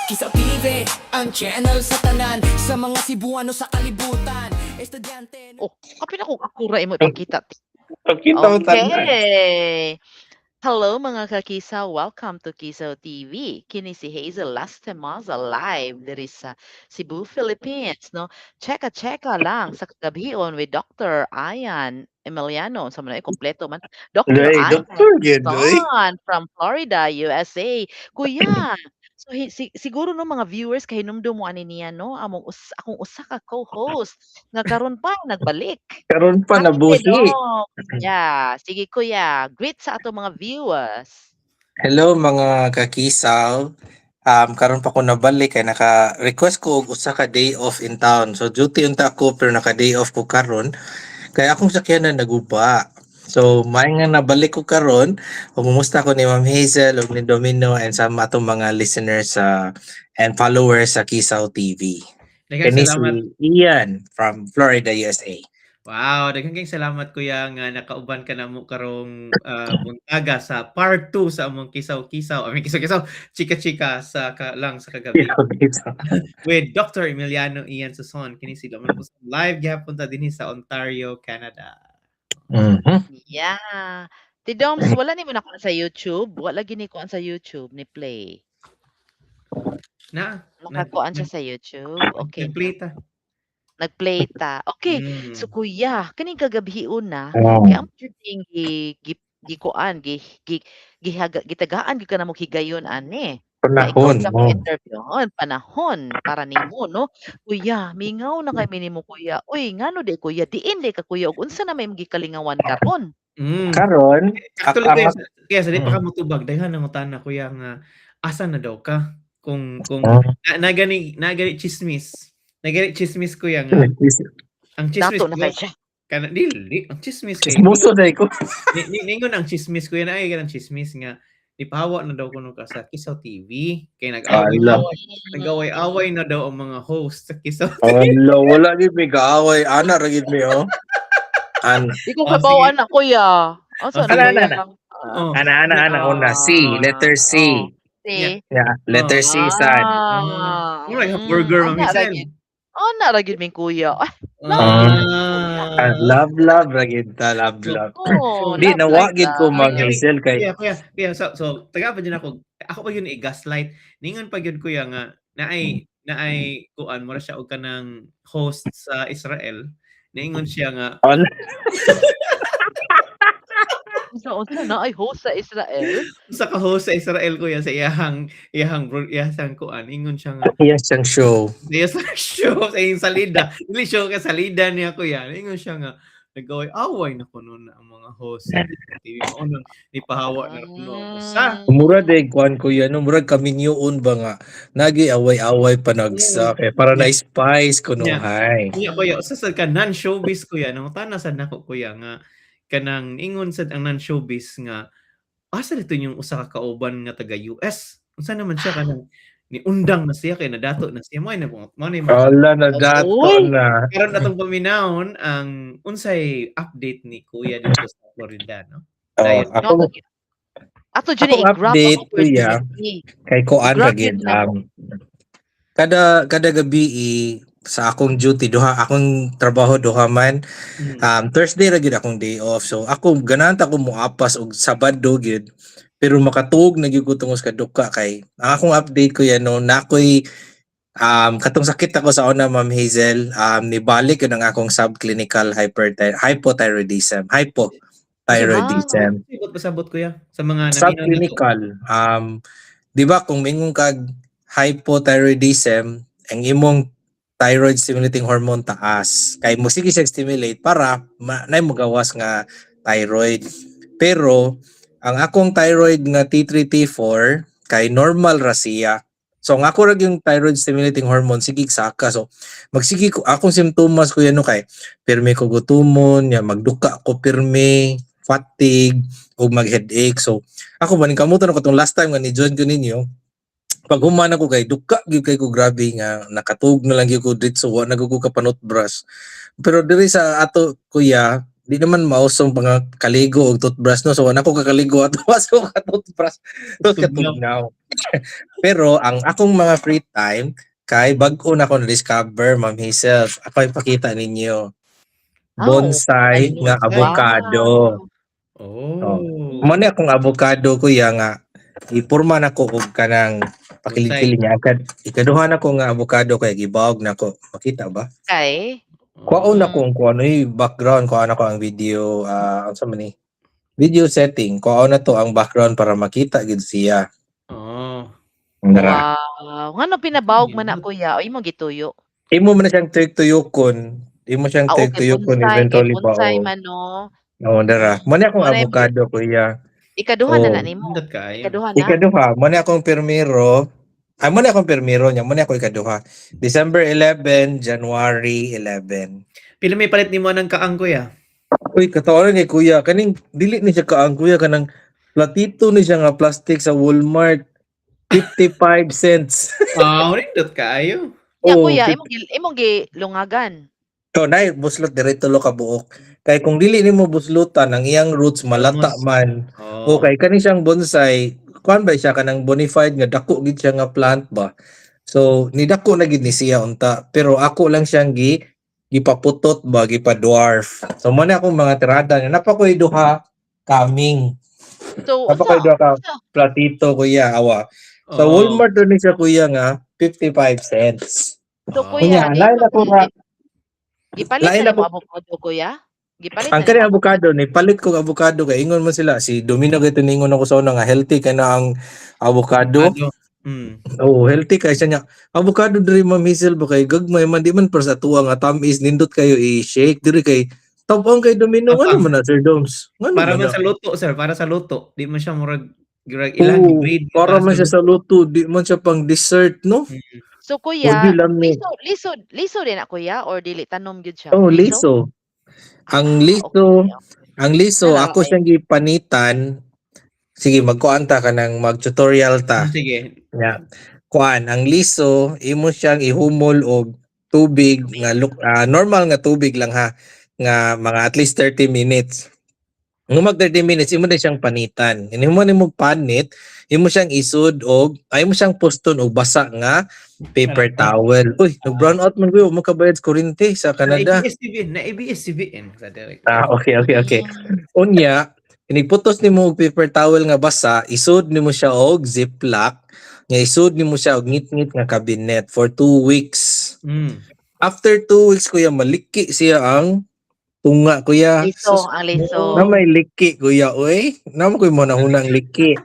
Kisaw TV, ang channel sa tanan, sa mga Cebuano sa kalibutan. Estudyante. Oh, kapin akong akura imo ipakita. Pakita mo tanan. Okay. Hello, mga kakisaw, welcome to Kisaw TV. Kini si Hazel Lastimosa live diri sa Cebu, Philippines, no? Cheka cheka lang sa kagabion with Dr. Ian Emiliano. Sa man ay kompleto man. Dr. Day, Ian doktor gyud oy. Son from Florida, USA. Kuya, so hi, si, siguro no mga viewers kahinumdum mo ani niya, no, among akong usa ka co-host nga karon pa nagbalik. Karon pa Happy nabuhi. No. Yeah, sige kuya, greet sa ato mga viewers. Hello, mga kakisaw. Karon pa ko nabalik kay naka-request ko og usa ka day off in town. So duty unta ko pero naka day off ko karon. Kay akong sakyanan naguba. So may nga nabalik ko karon ug kumusta ko ni Ma'am Hazel ug ni Domino and sa atong mga listeners sa and followers sa Kisaw TV. Daghang Kini salamat. si Ian from Florida, USA. Wow, daghang kayong salamat, kuya, nga nakauban ka namo karong buntaga sa part 2 sa among kisaw-kisaw, I mean kisaw-kisaw, chika-chika sa ka, lang sa kagabi with Dr. Emiliano Ian Suson. Kini sila man po live gihapon ta dinhi sa Ontario, Canada. Yeah. Tidoms, wala nimo na sa YouTube? Wala gini kuan sa YouTube ni play. Na, Nakakuan siya sa YouTube. Okay. Nag-play ta. Nag-play ta. Okay. So kuya, kaning kagabi una, kay ang jud ning gi gi gikuan gi gi gihaga gitagaan gyud ka namo higayon ani. Nga ikaw Panahon. sa Oh. interviewon, panahon para nimo, no. Kuya, mingaw na kay mi nimo, kuya. Uy, ngano di kuya, diin di ka kuya ug unsa na may imong gikalingawan karon? Karon, Actually, ang kuya, kaya sa di pa ka motubag, daghan nangutana, kuya, nga asa na daw ka? Kung na, nagani chismis. Nagani chismis, kuya, nga ang chismis Dato na kuya, kay siya. Kana dili ang chismis kay Chismoso day ko. Ningon ang chismis, kuya, na ay kanang chismis nga nipahawa na daw kuno ka sa Kisaw TV kay Ala. nag-away nag-away-away na daw ang mga host sa Kisaw TV. Ala, wala gid mi kaaway. Ana ra gid mi oh. Ana. Di ko Oh, kabaw na kuya. Asa Oh, na sige. kuya? Ana, ana. Oh. Ana ana ana una C, letter C. Oh, C. Yeah, letter C sad. Ah. Mura like burger, Ma'am Ana ra Hazel. gyud. Ana ra gyud min kuya. Ay, Ah, love love ra gid ta, love love. oh, Di love nawa like gid ko that. Ma'am Hazel kay Kuya, kuya, kuya, so taga pa dyan ako. Ako pa yun i-gaslight. Ningon pa yun, kuya, nga naay kuan mura siya og kanang host sa Israel. Ningon siya nga Ala. Unsa unsa na ay host sa Israel? Sa ka-host sa Israel, kuya, sa iyahang kuan. Ingon siya nga Yes, siyang show. sa show sa iyang salida. Dili show ka salida niya, kuya. Ingon siya nga nag-away-away na kuno na ang mga host sa TV. Mao nang nipahawa na kuno ako sa Mura day kuan kuya no, murag kaminyuon ba nga nagi away-away pa nagsa kay para na spice kuno hay. Kuya, kuya, usa sad ka non-showbiz, kuya. Nangutana sad nako, kuya, nga kanang ingon sad ang non-showbiz nga asa dito yung usa ka kauban nga taga US. Unsa naman siya kanang ni undang na siya kay nadato na siya mo na mo na yung mga Ala na dato Uy! na. Karon atong paminawon ang unsay update ni kuya dito sa Florida, no? Oh, Dayon. ako Ato jud akong i-grab ang update, kuya, opportunity. kay kuan ra I-grab gid jud na kada kada gabi sa akong duty duha akong trabaho duha man Thursday ra gyud akong day off, so ako ganahan ta ko moapas og Sabado gyud pero makatuog na gyud ko tungod sa kaduka kay ang akong update ko yan no nakoy katong sakit ako sa una, Ma'am Hazel, nibalik yun ang akong subclinical hypothyroidism hypothyroidism. Pasabot, pasabot, kuya, sa mga naminaw nato. Subclinical, di ba kung mingon kag hypothyroidism, ang imong thyroid stimulating hormone taas kay mo sige siya stimulate para nay mogawas nga thyroid, pero ang akong thyroid nga T3 T4 kay normal ra siya. So ang ako ra yung thyroid stimulating hormone sige saka, so magsige ko akong simptomas ko no kay pirmi ko gutumon ya, magduka ko pirmi, fatigue ug mag headache. So ako man kamutan ako tong last time nga ni join ko ninyo, pag human ako kay duka gyud kay ko grabe nga nakatug na lang gyud ko dito, wa na gyud ko kapanot brush. Pero diri sa ato kuya, di naman mausong pang kaligo og toothbrush, no? So wala ko kakaligo ato, wa ko ka toothbrush, tooth Tugnaw. katugnaw. Pero ang akong mga free time kay bag-o na ko na-discover, Ma'am Hazel. Ako ipakita ninyo. Oh, Bonsai ano? nga avocado. Oh. Mo ni akong avocado, kuya, nga ipurma na ko og kanang pakilid-kilid niya. Ikaduha na ko nga avocado kay gibawog na ko. Makita ba? Kay Kuwaon na ko ang kuano yung background, kuha na ko ang video, unsa man ni? Video setting, kuwaon na to ang background para makita gid siya. Oh. Dara. Wow. Ngano pinabawog man na, kuya? O imo gituyo? Imo man na siyang tuyok-tuyokon. Imo siyang Ah, okay, tuyok-tuyokon bonsai, kay eventually ba. bonsai Oh. man, no. Oo, dara. Mo ni akong Mo na avocado, kuya. Ikaduha na Oh. na nimo. Nindot kaayo. Ikaduha na. Ikaduha, mo ni akong pirmiro. Ay, mo ni akong pirmiro niya, mo ni ako ikaduha. December 11, January 11. Pila may palit nimo ng kaang, kuya? Uy, katawaran ni kuya, kaning dili ni siya kaang, kuya, kanang platito ni siya nga plastic sa Walmart. 55 cents. Ah, nindot kaayo. Ya, Oh, kuya, imong gilungagan. To nay buslot diretso lo ka buok. Kay kung dili nimo buslutan ang iyang roots malata Almost. man. Oh. Okay, kani siyang bonsai, kuan ba siya kanang bonafide nga dako gid siya nga plant ba. So nidako na gid ni siya unta, pero ako lang siyang gipaputot ba, gipa-dwarf. So mo na akong mga tirada niya. Napa ko'y duha coming. So Napa ko'y unsa duha ka unsa platito, kuya, awa. Sa Oh. Walmart doon ni siya, kuya, nga 55 cents. So Oh. kuya, Unya, lain nimo ako nga gipalit lain na nimo ako avocado, kuya? Gipalit ang na kani nimo avocado ni palit kog avocado kay ingon man sila si Domino kay tiningon ako sa una nga healthy kay na ang avocado. Avocado. Oo, healthy kay siya niya. Avocado diri, Ma'am Hazel, ba kay gagmay man di man para sa tuwa nga tamis nindot kayo i-shake diri kay tabang kay Domino, ngano man na, Sir Doms? Ngano Para man man na? sa luto, sir, para sa luto. Di man siya murag ilang Oo, grade para man siya sa luto, di man siya pang dessert, no? So O kuya, di lami. liso liso liso din na, kuya, or dili tanom gyud siya? Oh, Liso? liso. Ang Ah, liso, okay. ang liso Ano, ako okay. siyang gipanitan. Sige, magkuan ta kanang mag-tutorial ta. Sige. Yeah. Kuan, ang liso, imo siyang ihumol og tubig nga normal nga tubig lang ha, nga mga at least 30 minutes. Nung mag 30 minutes, imo na siyang panitan. Ini mo nimo panit, imo siyang isud og ay imo siyang puston og basa nga paper towel. Uy, nag brown out man kuya, mo kabayad sa kuryente sa Canada. Na ABS-CBN, na ABS-CBN sa direct. Ah, okay. Unya, inigputos nimo og paper towel nga basa, isud nimo siya og Ziploc, nga isud nimo siya og ngit-ngit nga cabinet for 2 weeks. After 2 weeks, kuya, maliki siya ang tunga, kuya. Liso, Sus, ang liso. na may liki, kuya, oy. Na mo kuya mo nahunang liki.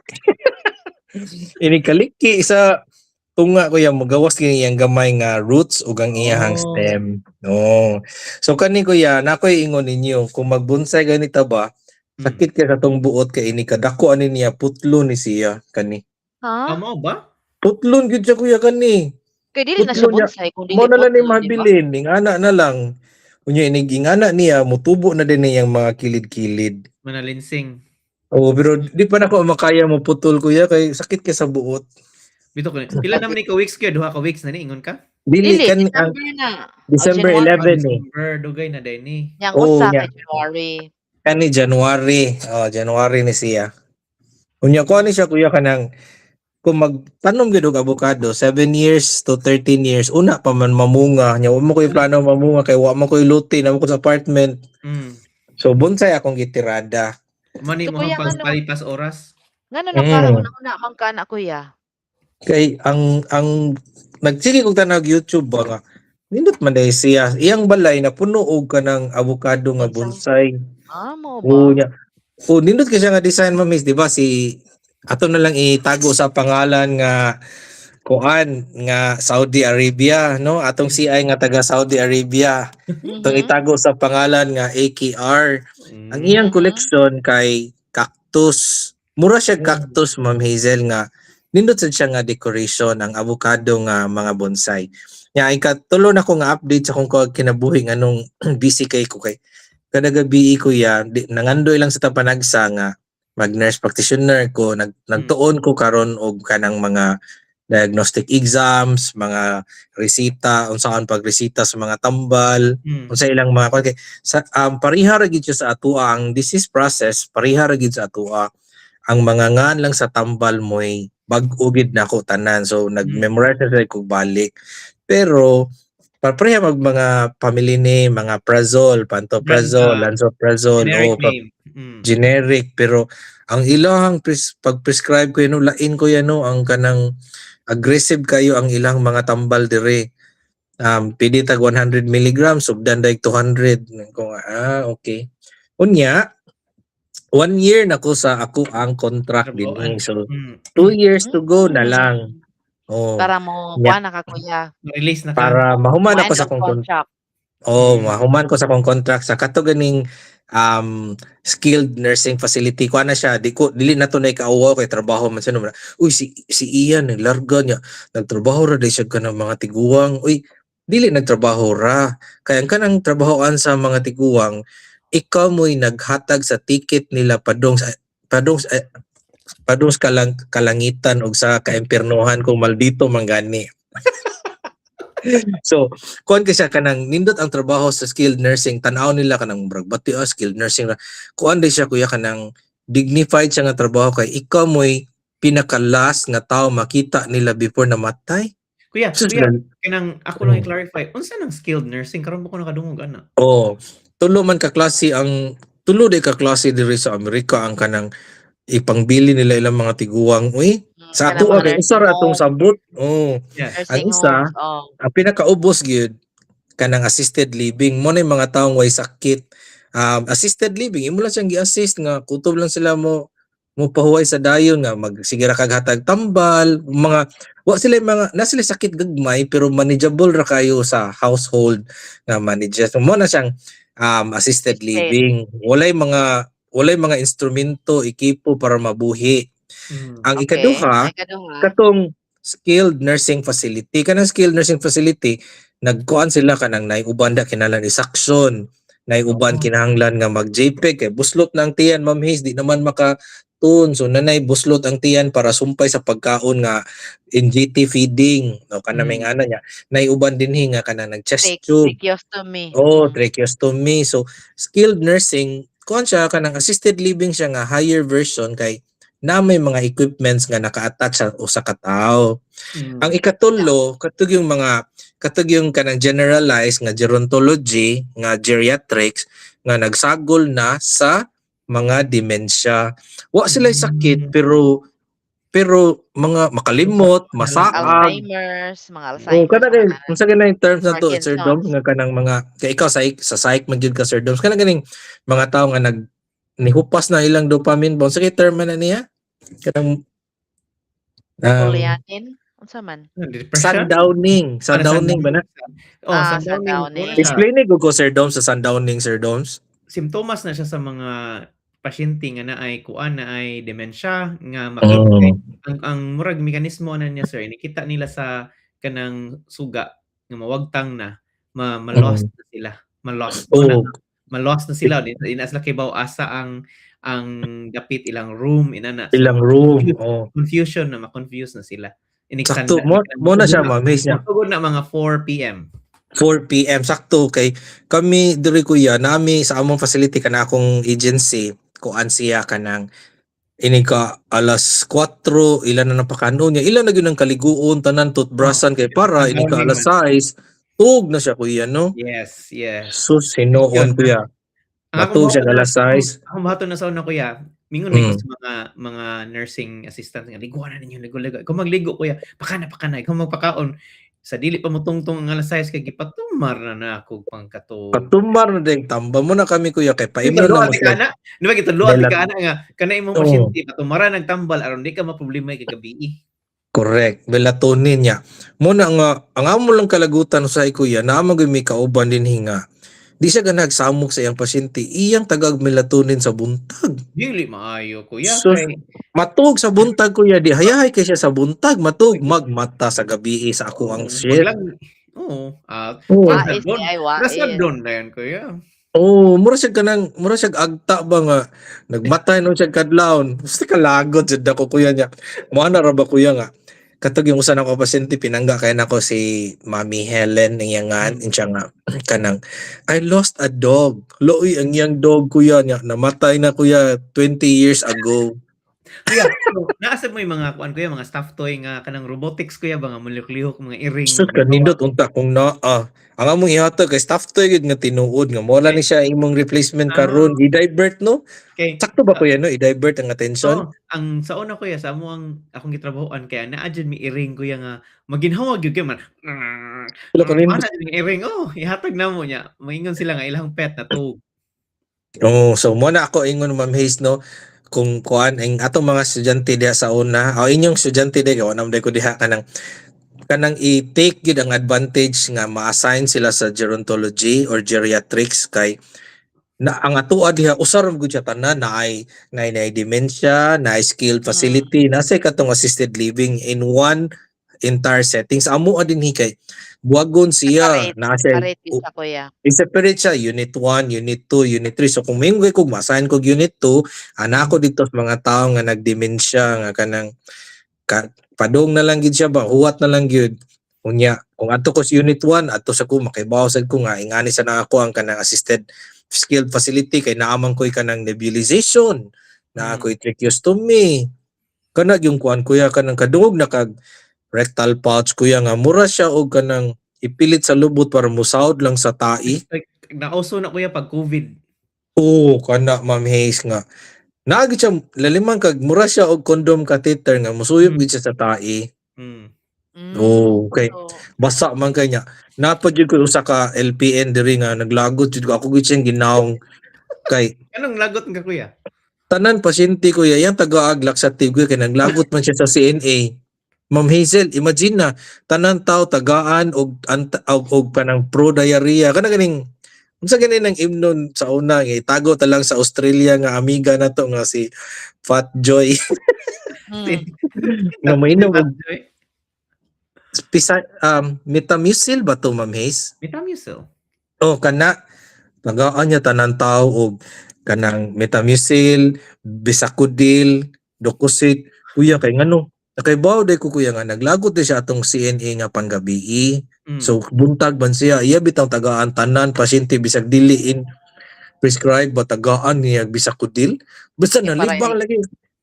Inig kaliki sa tunga, kuya, magawas kini iyang gamay nga roots ug ang iyahang stem. No. So kani, kuya, na ko'y ingon ninyo kung magbonsai ganita ba, sakit kay katong buot kay ini kadako ani niya, putlo ni siya kani. Ha? Amo ba? Putlon gyud siya, kuya, kani. Kay dili na siya Putlo niya. bonsai kung dili Mo na lang ni putlo, di ba? mahabilin, ning ana na lang. Unya inig ingana niya mutubo na din niyang mga kilid-kilid. Manalinsing. Oo, pero di pa nako makaya mo putol, kuya, kay sakit kay sa buot. Bito ko. Pila naman ni ka weeks kuya? Duha ka weeks na ni ingon ka? Dili Dili, kan ang December na. O December January. 11 eh. December dugay na din ni. Yang Oo, usa nya. kay January. Kani January. Oh, January ni siya. Unya ko ani siya, kuya, kanang kung magtanom gyud og avocado 7 years to 13 years una pa man mamunga nya, wa mo koy plano mamunga kay wa mo koy luti na mo ko sa apartment. So bonsai akong gitirada. Mani So mo kuya ang ngano pagpalipas oras. ngano nakahuna-huna man ka na, kuya? Kay ang nagsige kog tanaw og YouTube ba nga nindot man dahil siya iyang balay na puno og kanang avocado nga Bonsai. bonsai. Ah, mo Oo ba? nya. O nindot kay siya nga design, ma'am, di ba si ato na lang itago sa pangalan nga kuan nga Saudi Arabia, no, atong CI nga taga Saudi Arabia, atong itago sa pangalan nga AKR. Ang iyang collection kay cactus, mura siya cactus, Ma'am Hazel, nga nindot sad siya nga decoration ang avocado nga mga bonsai nya. Ikatulo na ko nga update sa akong kinabuhi nganong busy kay ko kay kada gabi ko ya di, nangandoy lang sa tapanagsa nga mag nurse practitioner ko, nagtuon ko karon og kanang mga diagnostic exams, mga resita, unsaon pagresita sa mga tambal, unsa ilang mga kuan kay sa pareha ra gid siya sa atoa ang disease process, pareha ra gid sa atoa. Ang mga ngan lang sa tambal mo'y Bag-o gid nako tanan. So nag-memorize na sila kog balik. Pero pareha mag mga family name, mga prazole, pantoprazole, Brand, lansoprazole, generic oh, name. Generic, pero ang ilang pag-prescribe ko yun, lain ko yan, no, ang kanang aggressive kayo ang ilang mga tambal dire. Pwede tag 100 milligrams, sugdan dag 200. Ko nga, ah, okay. Unya, one year na ko sa ako ang contract din Trabahoan. eh. So, 2 years to go na lang. Oh, Para mo kuha na ka, kuya. Release na ka. Para mahuman ako Mo-end sa ang akong contract. Oh, mahuman ko sa akong contract sa kato ganing skilled nursing facility ko na siya, di ko dili na to na ikauwaw kay trabaho man siya naman. Uy, si si Ian naglarga niya, nagtrabaho ra day siya kanang mga tiguang. Uy, dili nagtrabaho ra kay ang kanang trabahoan sa mga tiguang, ikaw mo'y naghatag sa ticket nila padong sa kalangitan og sa kaimpiernohan kung maldito man gani. So, kuan kay siya kanang nindot ang trabaho sa skilled nursing, tan-aw nila kanang murag bati, ah, skilled nursing ra. Kuan di siya, kuya, kanang dignified siya nga trabaho kay ikaw mo'y pinaka last nga tao makita nila before namatay. Kuya, Sus, kuya, kanang ako lang i-clarify. Unsa nang skilled nursing? Karon mo ko nakadungog ana. Oh, tulo man ka klase ang tulo di ka klase diri sa Amerika ang kanang ipangbili nila ilang mga tiguang. Uy, sa Kanang ato mga kay usa nursing ra atong home. sabot. Oh. Nursing Ang isa, homes, oh. ang pinakaubos gyud kanang assisted living mo na yung mga taong way sakit, assisted living, imo lang siyang gi-assist nga kutob lang sila mo mo pahuway sa dayon nga magsige ra kag hatag tambal, mga wa sila yung mga na sila sakit gagmay pero manageable ra kayo sa household nga manager. So mo na siyang assisted Assisted. living, walay mga instrumento, ekipo para mabuhi. Ang ikaduha, Ang ikaduha. Katong skilled nursing facility, kanang skilled nursing facility nagkuan sila kanang nay uban da kinahanglan i-suction, nay uban kinahanglan nga mag JPEG kay buslot na ang tiyan, Ma'am Hayes, di naman maka tun, so nanay buslot ang tiyan para sumpay sa pagkaon nga NGT feeding, no, kanang may ana niya, nay uban dinhi nga kanang nag chest tube. Tracheostomy. Oh, tracheostomy. So, skilled nursing, kuan siya, kanang assisted living siya nga higher version kay na may mga equipments nga naka-attach sa usa ka tawo. Ang ikatulo, katug yung kanang generalized nga gerontology, nga geriatrics nga nagsagol na sa mga dementia. Wa sila sakit pero pero mga makalimot, masaag. Alzheimer's, mga Oh, Alzheimer's, kada mga kay unsa ganang terms na to, Sir Parkinson's. Dom, nga kanang mga kay ikaw sa psych man jud ka, Sir Doms, kanang ganing mga tao nga nag nihupas na ilang dopamine ba, unsa kay term man na niya? Kanang Ulyanin? Unsa man? Depression? Sundowning, Ano, sundowning ba na? Oh, Ah, sundowning. sundowning. Wala siya. Explain ni ko, Sir Doms, sa sundowning, Sir Doms. Simptomas na siya sa mga pasyente nga naay kuan, naay dementia nga makita kay ang murag mekanismo na niya, sir, nakita nila sa kanang suga nga mawagtang na, ma ma-lost na sila, ma-lost na, ma-lost na sila, di na sila kibaw asa ang dapit ilang room inana. So, Ilang room. Oh. Confusion na, ma-confuse na sila. Inig Sakto mo mo na siya, Ma'am Haze, niya. Matugod na mga 4 PM. 4 PM sakto kay kami diri, kuya, nami sa among facility kana akong agency, kuan siya kanang inig ka alas 4 ilan na napakanon niya, ilan na gyud ang kaliguon tanan, toothbrushan kay para inig ka alas 6 tug na siya, kuya, no? Yes. Sus, hinuon, kuya. Ang akong Matug siya alas 6. Ako mahato na sa una, kuya. Mingon ko sa mga nursing assistant nga liguan na ninyo, ligo ligo. Ikaw magligo, kuya. Pakana pakana, ikaw magpakaon. Sa dili pa motungtong ang alas 6 kay gipatumar na na ako pangkato. Patumar na din tamba mo na kami, kuya, kay paimnon na Gitudloan mo ti sila. ka na. Di ba gitudloan ti ka ana nga kana imong pasyente patumaran ng tambal aron di ka maproblema kay gabi. Correct. Melatonin niya. Muna nga, ang amo lang kalagutan sa kuya, naa man gyud may kauban din hinga. Di siya ganag samok sa iyang pasyente. Iyang tagag melatonin sa buntag. Dili maayo, kuya, Sus, kay matug sa buntag, kuya, di hayahay kay siya sa buntag, matug magmata sa gabi sa ako ang shit. Oo. Ah, Oo. Wais ni ay nasa wais. doon na yan, kuya. Oh, mura siya agta ba nga nagmatay no siya kadlawon. Basta kalagot jud ako, kuya, niya. Mo ana ra ba, kuya, nga katog yung usa nako pasyente, pinangga kay nako si Mami Helen ang iyangan siya nga kanang "I lost a dog." Looy ang iyang dog, kuya, niya, namatay na, kuya, 20 years ago. Kuya, so, naa sad moy mga kuan, kuya, mga stuffed toy nga kanang robotics, kuya, ba nga mulihok-lihok mga iring. Sus, kanindot unta kung naa. Ang among ihatag kay stuffed toy gyud nga tinuod nga mo ni siya imong replacement karon, i-divert, no? Okay. Sakto ba, kuya, no? I-divert ang attention. Oo, ang sa una, kuya, sa amo ang akong gitrabahoan kaya naa jud mi iring, kuya, nga maginhawa gyud kay man. Wala kanindot. Ana jud yung iring, oh, ihatag namo niya. Maingon sila nga ilang pet na tug. Oh, so mo na ako ingon, Ma'am Hayes, no, kung kuan ang atong mga estudyante diha sa una o inyong estudyante diha, wala man ko diha, kanang i-take gyud ang advantage nga ma-assign sila sa gerontology or geriatrics kay na ang atoa diha usa ra gud siya tanan, naay naay dementia, naay skilled facility, nasa katong assisted living in one entire settings. Amo dinhi kay buwagon siya Separate, na siya. Separate siya, kuya. I-separate siya, unit 1, unit 2, unit 3. So kung may kog ma-assign kog unit 2, ana ako dito sa mga tao nga nagdementia nga kanang padong na lang gid siya ba, huwat na lang gyud. Unya, kung adto ko sa unit 1, adto sa ko makibaw sad ko nga ingani sa na ako ang kanang assisted skilled facility kay naaman ko'y kanang nebulization, naa ko'y tracheostomy. Kana yung kuan, kuya, kanang kadungog na kag rectal pouch, kuya, nga mura siya og kanang ipilit sa lubot para musaod lang sa tai. Like, nauso na, kuya, pag COVID. Oo, kana, Ma'am Hayes, nga. Naa gid siya laliman kag mura siya og condom catheter nga musuyop gid siya sa tai. Oh, okay. So, Basa man kay niya. Napad jud ko usa ka LPN diri nga naglagot jud ko, ako gid siyang ginaong kay Anong lagot ka, kuya? Tanan pasyente ko yang tagaag laxative ko kay naglagot man siya sa CNA. Ma'am Hazel, imagine na tanan tao tagaan og kanang pro diarrhea kana ganing unsa gani nang imnon sa una nga itago ta lang sa Australia nga amiga nato nga si Fat Joy nga mainom og pisa, Metamucil ba to, Ma'am Haze? Metamucil. Oh, kana tagaan niya tanan tao og kanang Metamucil, Bisacodyl, Docusate. Kuya, kay ngano? Nakaibaw day ko, kuya, nga naglagot di siya atong CNA nga panggabii. So buntag man siya, iya bitang tagaan tanan pasyente bisag dili in prescribe ba tagaan niya Bisacodyl. Basta Eh, para nalibang lagi.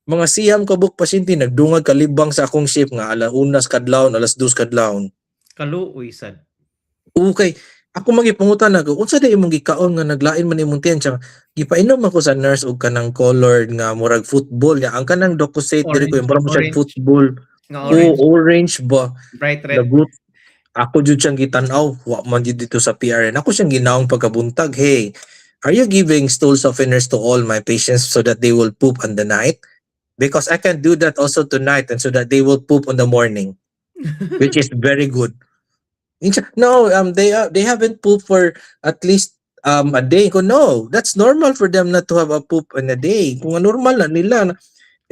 Mga 9 ka buok pasyente nagdungag kalibang sa akong shift nga 1:00 kadlawon, 2:00 kadlawon. Kaluoy sad. Okay. Ako magipangutan ako, unsa di imong gikaon nga naglain man imong tiyan siya? Gipainom ako sa nurse og kanang colored nga murag football niya. Ang kanang docusate diri ko yung murag mo siya Orange. Football. Nga Oh, orange, orange ba? Bright red. Lagot. Ako jud siyang gitan-aw, wa man jud dito sa PRN. Ako siyang ginaong pagkabuntag. "Hey, are you giving stool softeners to all my patients so that they will poop on the night? Because I can do that also tonight and so that they will poop on the morning," which is very good. Insa- "No, they haven't pooped for at least a day." Ko, "No, that's normal for them not to have a poop in a day. Kung normal na nila,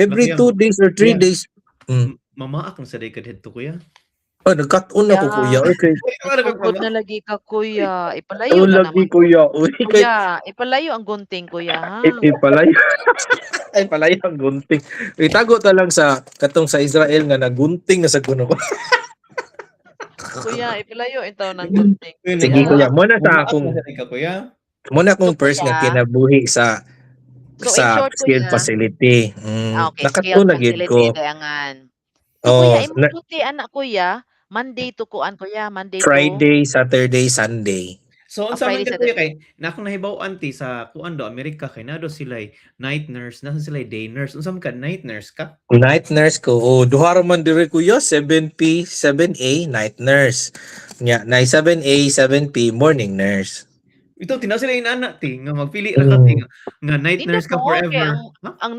every But yeah, 2 days or three days." Mamaak na sa day kadto, kuya. Oh, nagkat-on ako, kuya. Okay. Sugod na lagi ka, kuya. Ipalayo Oh, na lagi, naman. Kuya. Uy, kay Kuya, ipalayo ang gunting, kuya, ha? Ipalayo. Ay, palayo ang gunting. Itago ta lang sa katong sa Israel nga nagunting na sa kuno ko. Kuya, ipalayo ito ng gunting. Sige, kuya, muna sa Mamaak akong na sa day ka, kuya. Muna akong So, first nga kuya, kinabuhi sa So, in sa short, skilled kuya, facility. Ah, okay, Nakatuon skilled na gid ko. facility dayangan. So, Oh, kuya, imong na, duty anak, kuya, Monday to kuan, kuya, Monday to Friday, Saturday, Sunday. So Ah, unsa man Friday, ka, kuya, Saturday. kay na akong nahibaw anti sa kuan do Amerika kay naa do sila night nurse, naa sila day nurse. Unsa man ka, night nurse ka? Night nurse ko. Oh, duha ra man diri, kuya, 7P, 7A night nurse. Nya, na 7A, 7P morning nurse. Ito tinaw sila inana ti nga magpili ra ka ti nga night Nindot nurse ka mo kay forever. ang Ha? ang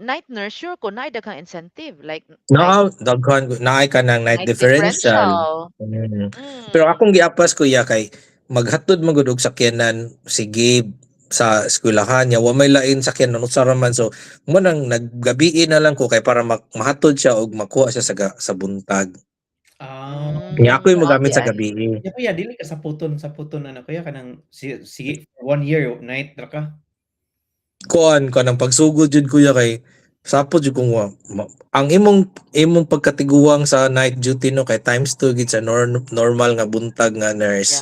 night nurse sure ko naay daghang incentive like Na daghan naay ka ng night night differential. differential. Pero akong giapas, kuya, kay maghatod man gud og sakyanan si Gabe sa eskwelahan niya, wa may lain sakyanan, usa ra man, so mo nang naggabii na lang ko kay para mahatod siya og makuha siya sa buntag. Ah. Nya ako'y mogamit Okay, sa ay. gabii. Ya, kuya, dili ka sa puton ana, kuya, kanang sige for one year night ra ka. Kuan ka ng pagsugod jud, kuya, kay sapot jud kung ang imong pagkatiguang sa night duty, no, kay times 2 gid sa normal nga buntag nga nurse.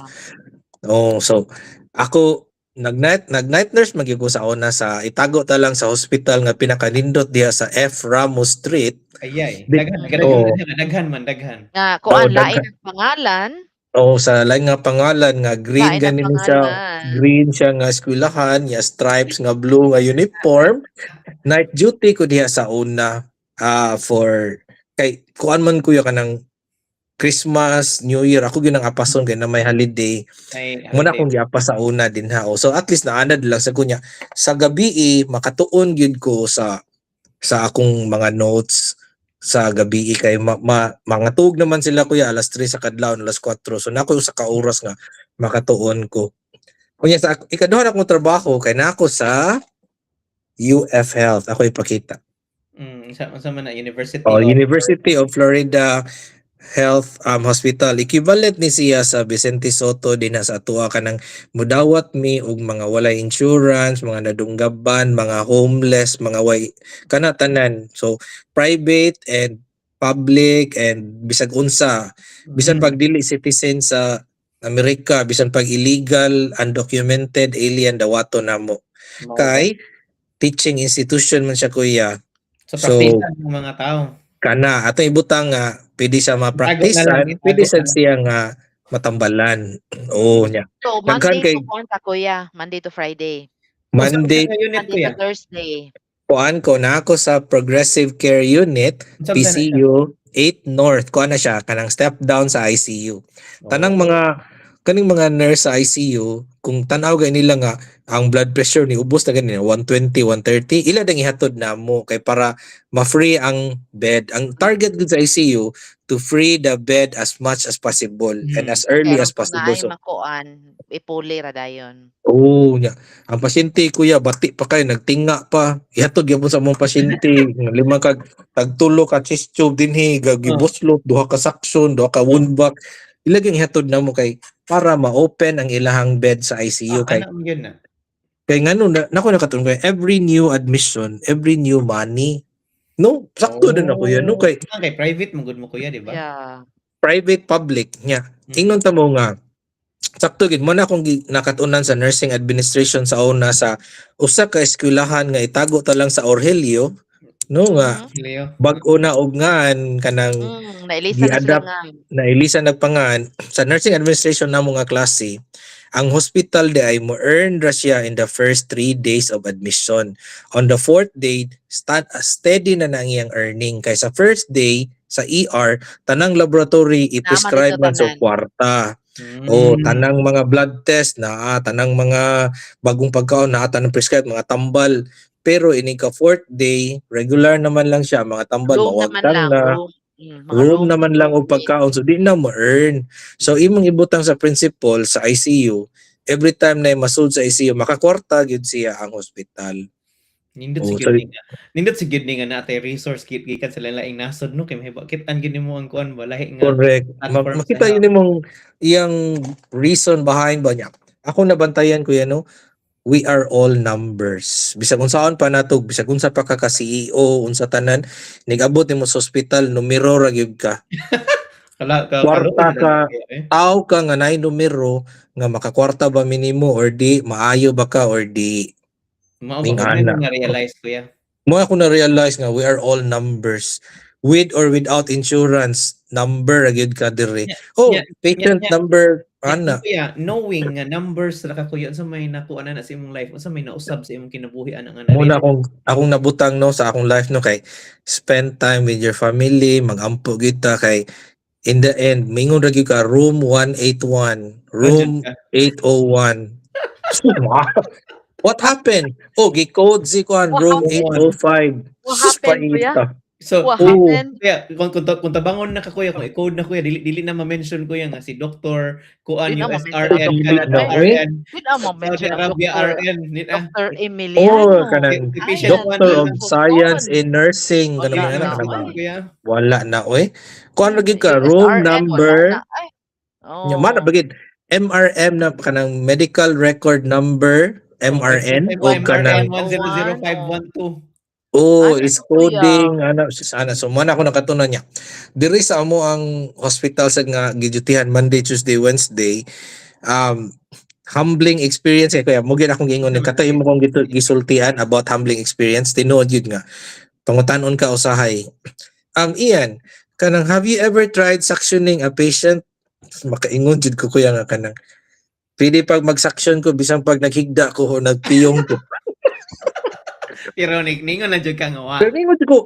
Oh, so ako Nag night nurse magyud ko sa una sa itago ta lang sa hospital nga pinakanindot diha sa F. Ramos Street. Ayay, Di daghan daghan oo. daghan daghan man daghan. Nga Oo, kuan, lain daghan. ang pangalan. Oo, sa lain nga pangalan nga green Lain ang gani ni siya, pangalan. Green siya nga eskwelahan, ya stripes nga blue nga uniform. Night duty ko diha sa una for kay kuan man kuya kanang Christmas, New Year, ako gyud ang apason kay na may holiday. Ay, Muna holiday. akong giapas sa una din ha. Oh, so at least naanad lang sa kunya. Sa gabi eh, makatuon gyud ko sa akong mga notes sa gabi kay mangatug naman sila kuya alas 3 sa kadlawon, alas 4. So nako sa ka oras nga makatuon ko. Kunya sa ikaduha na akong trabaho kay nako sa UF Health. Ako ipakita. Sa man na University Oh, of University of Florida Health Hospital. Equivalent ni siya sa Vicente Sotto din sa atua kanang mudawat mi og mga walay insurance, mga nadunggaban, mga homeless, mga way kana tanan. So private and public and bisag unsa, bisan pag dili citizen sa Amerika, bisan pag illegal, undocumented alien, dawato namo. Mao ba? Kay teaching institution man siya kuya. So So praktisan ng mga tao. Kana atong ibutang nga pwede siya Itago na lang, mapraktisan, itago pwede na sad lang. siya nga matambalan. Oo nya. So Daghan Monday kay to kuan ta kuya, Monday to Friday. Unsa Monday unsa nga unit Monday to kuya? Thursday. Kuan ko na ako sa Progressive Care Unit, Unsa ba na siya? PCU 8 North. Kuan na siya kanang step down sa ICU. Tanang Oh. mga kaning mga nurse sa ICU, kung tan-aw gani nila nga ang blood pressure ni ubos na gani 120, 130, ila dang ihatod namo kay para ma-free ang bed. Ang target gud sa ICU to free the bed as much as possible and as early Pero as kung possible. naay So makuan, ipuli ra dayon. Oo nya. Ang pasyente kuya bati pa kayo nagtinga pa. Ihatod gyapon sa among pasyente nga lima ka tagtulo ka chest tube dinhi, gibuslot, duha ka suction, duha ka wound vac. Ila gyud ihatod namo kay para ma-open ang ilahang bed sa ICU Ah, kay ana man gyud na. Kay ngano na nako nakatun kay every new admission, every new money. No, sakto din ako yan. No, Oh, kay ah, kay private man gud mo kuya, di ba? Yeah. Private public nya. Ingnon ta mo nga sakto gid mo na akong nakatunan sa nursing administration sa una sa usa ka eskwelahan nga itago ta lang sa Orhelio, no, nga Leo. bag-o na og ngan kanang Nailisa na sila gi-adapt nga. Nailisa nagpangan sa nursing administration namo nga klase. Ang hospital di ay mo earn ra siya in the first 3 days of admission. On the fourth day, steady na na ang iyang earning kay sa first day sa ER tanang laboratory i-prescribe dito man sa tanan. kwarta. O tanang mga blood test na tanang mga bagong pagkaon na tanang prescribe mga tambal, pero ini ka fourth day regular naman lang siya mga tambal Room naman mawagtang lang, na room. Mga room room, naman lang og room pagkaon, so di na mo earn. So imong ibutang sa principle sa ICU, every time na masud sa ICU makakwarta gyud siya ang hospital. Nindot Oh, si gyud sorry. ni nga. Nindot si gyud ni nga natay resource kit gikan sa laing nasod, no, kay mahiba kit-an gyud nimo ang kuan ba lahi nga Correct. platform sa Makita health. yun imong iyang reason behind ba niya. Ako nabantayan ko yan, no? We are all numbers. Bisag unsaon pa nato, bisag unsa pa ka ka CEO, unsa tanan, nigabot nimo sa ospital, numero ra gyud ka. Kala ka Kwarta kaluoy ka, na kuya, eh. Tao ka nga naay numero nga makakwarta ba minimo or di, maayo ba ka or di. Mao ba Ning mo ana. nga realize kuya? Mo ako na realize nga we are all numbers. With or without insurance, number ra gyud ka diri. Oh, patient number ana. Kuya, knowing nga numbers ra ka kuya, unsa may nakuha na sa imong life, unsa may nausab sa imong kinabuhi ana nga Muna na-realize? akong nabutang no sa akong life no kay spend time with your family, magampo kita kay in the end mingon ra gyud ka room 181, room Budget ka. 801. What happened? Oh, gi-code si kuan room 805. What Sus, happened, kuya? paita. So, What Oo. happened? Kuya, kung tabangon na ka kuya, kung i-code na kuya, dili na ma-mention kuya nga si Dr. Kuan Di na ma-mention USRN, ang Canada Dr. RN, Di na ma-mention Saudi ang Arabia Dr. RN, di na. Dr. Oh, Emiliano. kanang Si patient one Doctor na of lang. Science in Nursing Wala kanang mga na, anak oy. kanang Kuya. wala na oy. Kuan ra gyud ka room USRN, wala number na. Ay. Nya mana Oh. bagid MRM na kanang medical record number MRN o MRN kanang 100512. Oh, Ano is to, kuya? coding ana ana, so mo na ako nakatunan niya. Diri sa amo ang hospital sa nga gidutyhan Monday, Tuesday, Wednesday. Humbling experience kay, kuya, mo gyud akong giingon ni kato imo kong gisultian about humbling experience. Tinuod yun nga pangutanon ka usahay, Ian, kanang have you ever tried suctioning a patient? Makaingon jud ko, kuya, nga kanang pwede pag mag-suction ko bisan pag naghigda ko o nagpiyong ko. Pero ningon na jud ka nga wa. Pero ningon jud ko,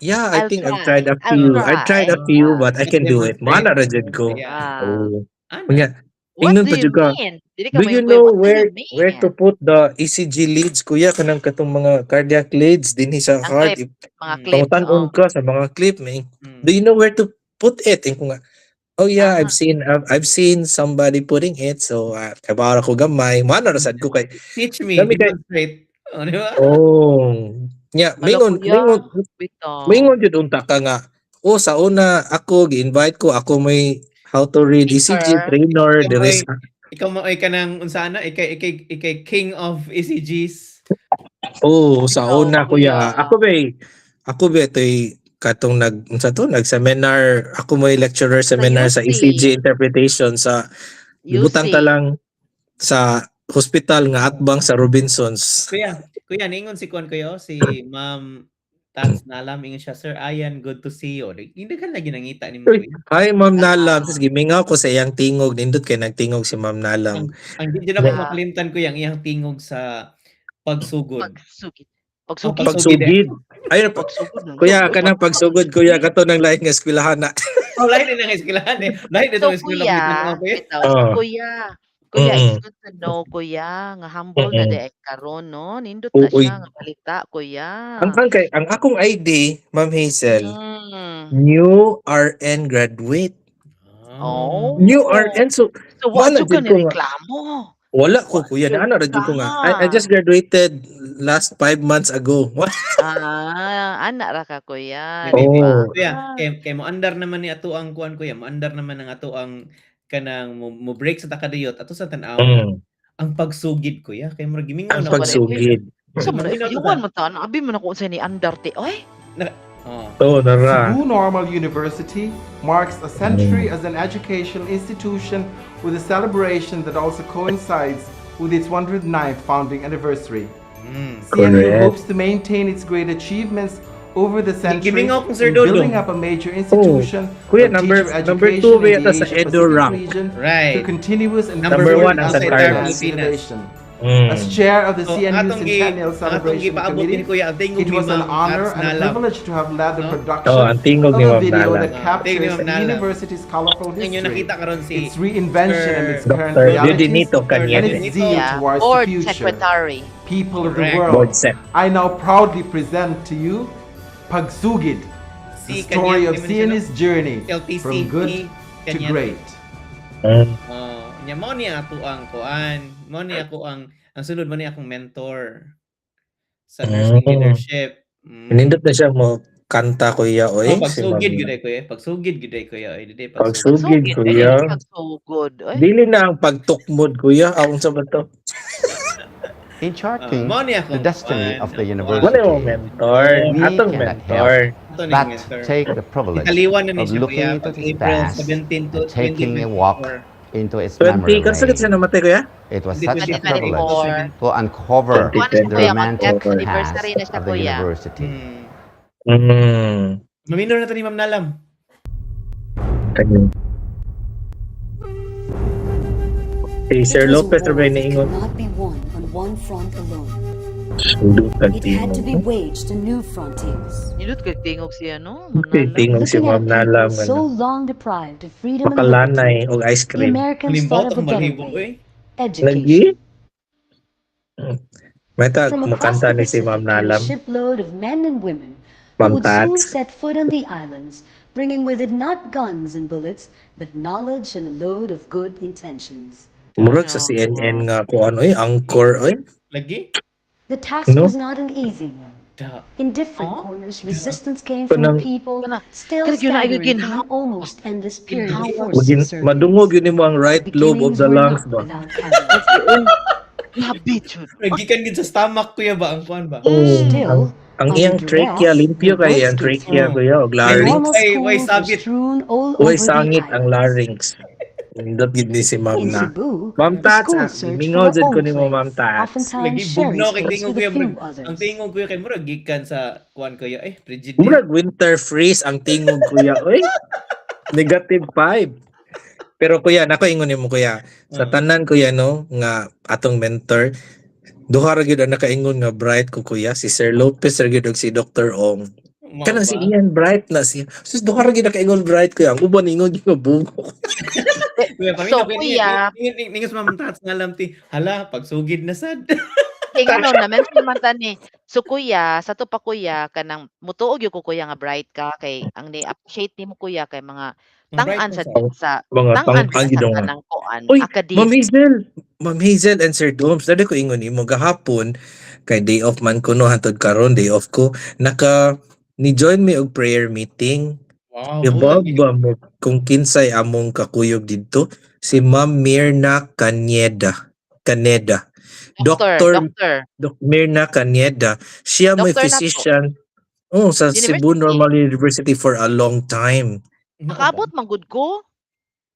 yeah, I I'll think I've try. tried a I'll few. I've tried a try. few, but I can do it. Mana ra jud ko. Yeah. Ah. Oh. Ana. Unya, What ingnon do pa you jud ka, mean? Dili ka do you moingon, know what do where you mean? where to put the ECG leads, kuya, kanang katong mga cardiac leads dinhi sa Ang heart? clip, mga clips, Pangutan-on oh. ka sa mga clip, may. Do you know where to put it? Ingon ko nga, oh yeah, I've seen somebody putting it, so kabara ko gamay. Mana ra sad ko kay Teach me, Dami kay- demonstrate. Oh, di ba? Oh. Nya, Hala, mingon kuya. mingon Bitaw. mingon jud unta ka nga, oh, sa una ako gi-invite ko, ako may how to read ECG Speaker. trainer Ikaw diri may- sa Ikaw mo ay kanang unsa na ikay king of ECGs. Oh, sa Ikaw, una, kuya. kuya. Ako ba ito'y katong nag unsa to, nag-seminar ako, may lecturer seminar sa UC. ECG interpretation sa gibutang UC. ta lang sa hospital nga atbang sa Robinsons. Kuya, kuya, ningon si kuan kuya, si Ma'am Tats Nalam, ingon siya, "Sir Ayan, good to see you." Hindi ka lagi nangita ni mo, Uy, kuya. hi Ma'am Nalam. Tapos gimingaw ko sa iyang tingog, nindot kay nagtingog si Ma'am Nalam. Ang di jud ako Yeah. makalimtan, kuya, ang iyang tingog sa pagsugod. Pagsugid. Pagsugid. Pagsugid. Ayun pa. Pagsugod na. Kuya, kanang pagsugod, kuya, kato nang lain nga eskwelahan na. Oh, lahi din ang eskwelahan eh. Lahi din So ang eskwelahan kuya, bitaw, kuya. bitaw, Oh. kuya, kuya, it's good to know, kuya, nga humble na diay karon, no? Nindot na Uy. siya nga balita, kuya. Ang kay ang akong ID, Ma'am Hazel, new RN graduate. Oh. New RN, so So wa wala jud ka jud ni ko nga. reklamo. Wala ko, Wa kuya, jud na ana ra jud ko nga. I ka. just graduated last 5 months ago. What? Ah, ana ra ka, kuya, Dili, di ba? Oh. Kuya, kay mo andar naman ni ato ang kuan, kuya, mo andar naman ang ato ang kanang mo break sa takadiyot ato sa tan-aw. Ang pagsugid, kuya, kay murag gimingaw Ang na ko. pagsugid. Sa mo na Gimingaw iwan mo ta, abi mo na kung unsay ni andar ti. Oy, Oh. Oh, nara. Cebu Normal University marks a century as an educational institution with a celebration that also coincides with its 109th founding anniversary. CNU Correct. hopes to maintain its great achievements over the century Gimingaw kong Sir in Dodong. building up a major institution Oh, Kuya, of teacher number education two in the yata sa Asia Edo Pacific rank. region Right. through continuous and Number Number continued one ang San effort Carlos. and Pilipinas. innovation. As chair of the So, CNU Centennial atong Celebration gipaabot din, Committee, kuya, ang tingog it ni was an Ma'am honor Tats and a Nalam. privilege to have led the No? production Oh, ang tingog of ni a Ma'am video Nalam. that Ah, tingog ni captures Ma'am the Nalam. university's colorful Ang inyo history, nakita karon si its reinvention and its Sir- current Dr. realities, Dudinito and Cañete. its zeal towards the Board future. secretary. People of the Correct. world, Board sec. I now proudly present to you Pagsugid, Si the story Cañete of man siya, no? CNU's journey LTC from good to Cañete. great. Oh, nya mao ni ato ang kuan. Mao ni ako ang sulod, mo ni akong mentor sa nursing leadership. Nindot na siya mo kanta, kuya, oy. Oh, si pagsugid Ma'am. gyud ay kuya. Pagsugid gyud ay kuya. Oy, dili pagsugid. Pagsugid, Pagsugid, kuya. eh, pagsugod. Oy. Dili na ang pagtukmod, kuya. Ang sa ba to? In charting Mao ni the akong destiny kuan, of the ang university, Wala mo mentor. we Atong cannot mentor. Ato ni but mentor. take the privilege Ikaliwan na ni of siya, looking kuya, into pag its April past 17 to and taking a walk 2024. into its 20, memory kansa lane. siya namatay, kuya? It was Hindi, such a 2024. privilege to uncover Kuan na siya, the kuya, romantic mag-death past anniversary na siya, of the kuya. university. Maminor na to ni Ma'am Nalam. Kanya. Si Sir It was a Lopez war ra ba that niingon? could not be won on one front alone. Sundutan It had to be tingog. waged on new frontiers. Nindot kay tingog siya, no? Ma'am Okay, Nalam. tingog si Looking at Ma'am a Nalam. people so Ano. long deprived of freedom and Makalanay liberty, og ice the cream. Americans Limbot thought of ang a better balhibo way, eh. Lagi? education. May ta From across mukanta the ni si Pacific Ma'am came a Nalam. shipload of men and women who Ma'am would soon Tats. set foot on the islands, bringing with it not guns and bullets, but knowledge and a load of good intentions. Murag sa CNN nga kuan oy, anchor oy. Lagi? The task No? was not an easy one. Da. In different Oh? corners, resistance came from a Kanang- people Kana- still kana gyud na staggering from ginhawa. an almost endless period of Ginhawa. forced Magin, service. madungog yun nimo ang right lobe of Beginnings the were lungs not ba? without peril. Grabe, jud. Gikan gid sa stomach, kuya, ba ang kuan ba? Oh, Still, ang under iyang trachea duress, limpyo the kay iyang Boy trachea, Scouts. kuya, og larynx. normal Way- way schools were sabit. strewn all Uy, over the sangit ang islands. larynx. Nindot gid ni si Ma'am In na. Cebu, Ma'am the Tats, school ah, search mingaw for jud their ko own nimo, Ma'am place, Tats. oftentimes Lagi sharing bugnaw kay space tingog with a kuya few murag ang others. tingog kuya kay murag gikan sa kuan kuya eh Frigidaire. Murag winter freeze ang tingog, kuya. Oy. -5. Pero kuya, nako ingon nimo, kuya. Sa tanan, kuya, no, nga atong mentor, duha ra gyud ang nakaingon nga bright ko, kuya, si Sir Lopez ra gyud ug si Dr. Ong. Mao Kanang si ba? Ian, bright na siya. Sus, duha ra gyud nakaingon bright, kuya. Ang uban ingon gyud nga bugo. Kuya, So, paminaw kuya, kuya, ningon sa Ma'am Tats nga lam ti, hala, pagsugid na sad. Kay ngano na-mention man ta ni. So kuya, sa to pa kuya, kanang mutuo gyud ko, kuya, nga bright ka kay ang ni-appreciate nimo, kuya, kay mga Ang bright tang-an na sa sad. sa Mga tang-an tang-an sa gyud nga. kanang kuan Uy, Ma'am academe. Hazel, Ma'am Hazel and Sir Doms, dali ko ingon nimo gahapon kay day off man ko no, hantod karon day off ko, naka ni join me og prayer meeting. Wow, Diba buta ba mo kung kinsay among kakuyog didto, si Ma'am Mirna Caneda. Caneda. Doctor, Doctor doctor. Doc Mirna Caneda. Siya may Doctor na to. physician, oh, sa Cebu University. Normal University for a long time. Mao ba? Nakaabot man gud ko.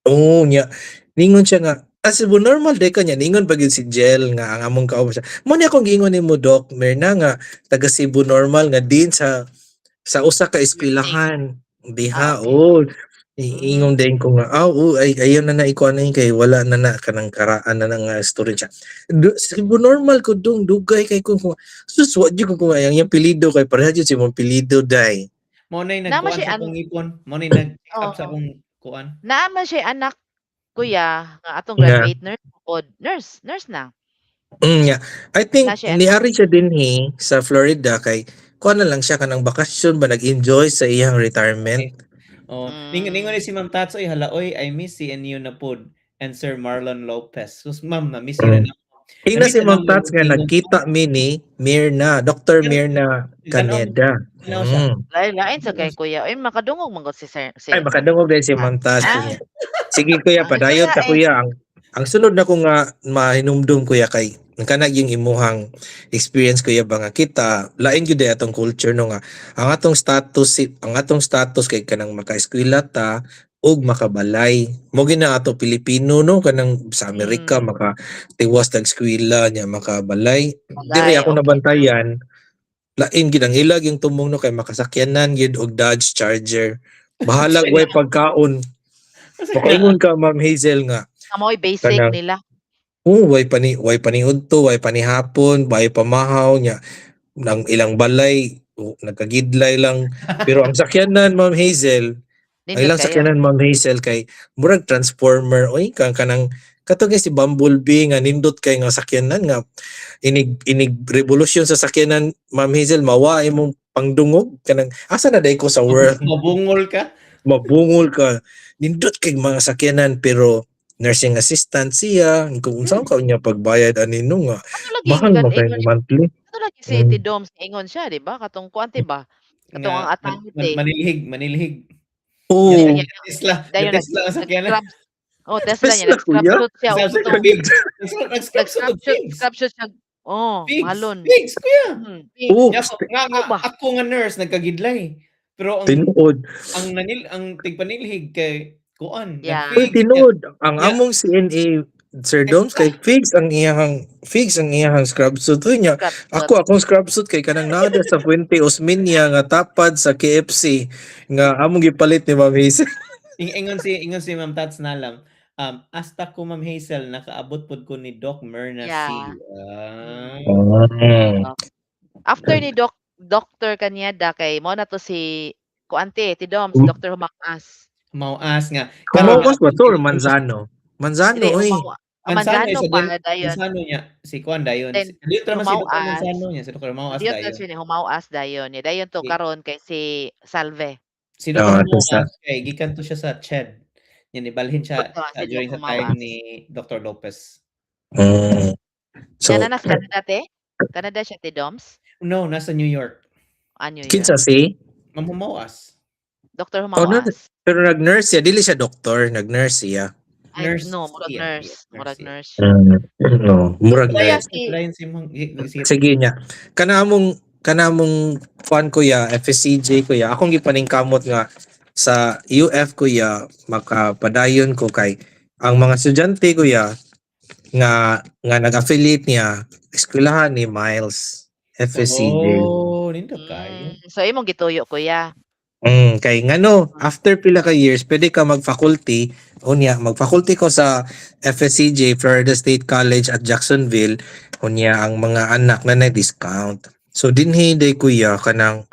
Oh, nya. Ningon siya nga, ah, Cebu Normal day ka niya. Ningon pa gyud si Jel nga ang among kauban siya. Mo ni akong giingon nimo, Doc Mirna, nga taga Cebu Normal nga din sa usa ka eskwelahan. Diha, Ah, okay. oh. Ingon din ko nga, ah, oh, ay, ayaw na na ikuan na yun kay wala na na kanang karaan na na nga story siya. Cebu Normal ko dong dugay kay kung sus wa jud ko kung ang iyang pilido kay pareha jud si mong pilido day. Mao na'y Nama nagkuan siya sa an akong ipon. Mao na'y nag-check up sa Oo. akong kuan. Naa man siya anak, kuya, nga atong Nga. graduate nurse pod. Nurse, nurse na. Yeah. I think Na siya anak. niari siya dinhi sa Florida kay kuan na lang siya kanang bakasyon ba, nag-enjoy sa iyang retirement. Oh, ningon ni si Ma'am Tatso ay hala oy, I miss CNU na pod and Sir Marlon Lopez. Sus ma'am, na miss na. Tingnan Na-miss si na Ma'am namo Tats nga yung tingog. nagkita mi ni Mirna, Dr. Pero- Mirna Tanaw- Caneda. tanaw siya. Lain lain sa kay kuya. Ay, makadungog man gud si sir si Ay, makadungog din si Ma'am Tats. Ah. Sige kuya, Ah, padayon ta kuya, eh. kuya. Ang sunod na ko nga mahinumdum, kuya, kay ang kanag yung imuhang experience, kuya, ba nga kita lain gyud ay atong culture no, nga ang atong status ang atong status kay kanang makaeskwela ta ug makabalay mo gina ato Pilipino no, kanang sa Amerika maka tiwas tag eskwela nya makabalay. Diri Balay, ako okay. nabantayan, lain gid ang ilag yung tumong no, kay makasakyanan gid og Dodge Charger, bahalag way pagkaon. Makaingon ka, Ma'am Hazel, nga Kamoy basic nila. Oh, way paniudto, way panihapon, way pamahaw nya nang ilang balay, oh, nagkagidlay lang. Pero ang sakyanan, Ma'am Hazel, ang Nindot ilang kayo. sakyanan, Ma'am Hazel, kay murag transformer oy, kang kanang katong si Bumblebee nga nindot kay nga sakyanan nga inig inig revolusyon sa sakyanan, Ma'am Hazel, mawa imong pangdungog, kanang asa na day ko sa world. Mabungol ka. Mabungol ka, nindot kay mga sakyanan, pero nursing assistant siya. Kung unsa ka niya pagbayad ani no nga Ano lagi mahal ingon man kay ingon monthly. ano lagi si Doms ingon siya, di ba? Katong kuan ba? Katong Nga, ang atangit eh. manilhig, manilhig. Oh. Niya- Tesla, Dayon Tesla ang sakyanan. Oh, Tesla niya Tesla, nag-scrap kuya? shoot siya. Sabi Oh, sa katong- Big. Nag-scrap shoot Nag-scrap og shoot, pigs. scrap shoot siya. Oh, Pigs, mahalon. pigs, kuya. Pigs. Oh, Nya ako, nga ba? ako nga nurse nagkagidlay. Pero ang tinuod. ang nanil ang tigpanilhig kay kuan, Uy, nag-pigs. tinuod. Ang among CNA, Sir Doms, kay fix ang iyahang scrub suit. Uy, niya, Scrap shoot. ako akong scrub suit kay kanang nada sa Fuente Osmeña nga tapad sa KFC nga among gipalit ni Ma'am Hazel. Ingon si Ma'am Tats Nalam. Hasta ko Ma'am Hazel nakaabot pod ko ni Doc Myrna Yeah. C. Ah. After ni Doc Dr. Kanyada kay mo na to si kuante ti Doms, Dr. Humakas. Mauas nga. Kumukos ba to or Manzano? Manzano, Dili, oy. Manzano Manzano, pa dayon. Manzano niya si Kuan dayon. Then, Dito naman si Dr. Humauas. Manzano niya, si Dr. Mauas Diyon dayon. to siya ni Humawas dayon. Ni dayon to Si- karon kay si Salve. Si Dr. Oo, Mauas sa- kay gikan to siya sa CHED. Yan ibalhin siya Oo, si during Dr. sa time Mauas. ni Dr. Lopez. So, Yan na nasa Canada te? Canada siya ti Doms? No, nasa New York. Ano yun? Kinsa si? Ma'am Humawas. Dr. Oh, no, Humawas. pero nag-nurse siya. Dili siya doktor. Nag-nurse siya. Ay, Nurse no, murag siya. nurse. Yes, Murag nurse siya. nurse. No, murag Kaya nurse. si Brian si Ma'am sige. Sige niya. Kana among kuan kuya, FSCJ kuya, akong gipaningkamot nga sa UF kuya, makapadayon ko kay Ang mga estudyante, kuya, nga nga nag-affiliate niya, eskwelahan ni Miles, FSCJ. Oh, nindot kayo. So imong gituyo, kuya. Kay ngano, after pila ka years, pwede ka mag-faculty. Unya, mag-faculty ko sa FSCJ, Florida State College at Jacksonville. Unya, ang mga anak na na-discount. So, dinhi day kuya, kanang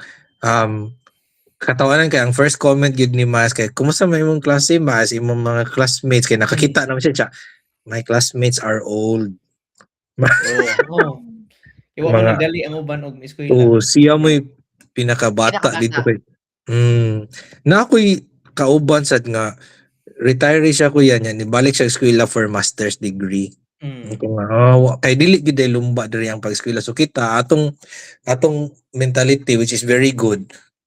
katawanan kay ang first comment gid ni Mas kay kumusta man imong klase, Mas, imong mga classmates kay nakakita naman siya, siya, my classmates are old. Oh. Iwa mo nagdali ang uban og eskwela. Oo, siya mo'y pinakabata Pinakabata. dito kay. Na ako'y kauban sad nga retiree siya kuya niya, nibalik siya eskwela for master's degree. Ko nga, oh, kay dili gyud day lumba diri ang pag-eskwela. So kita atong atong mentality, which is very good.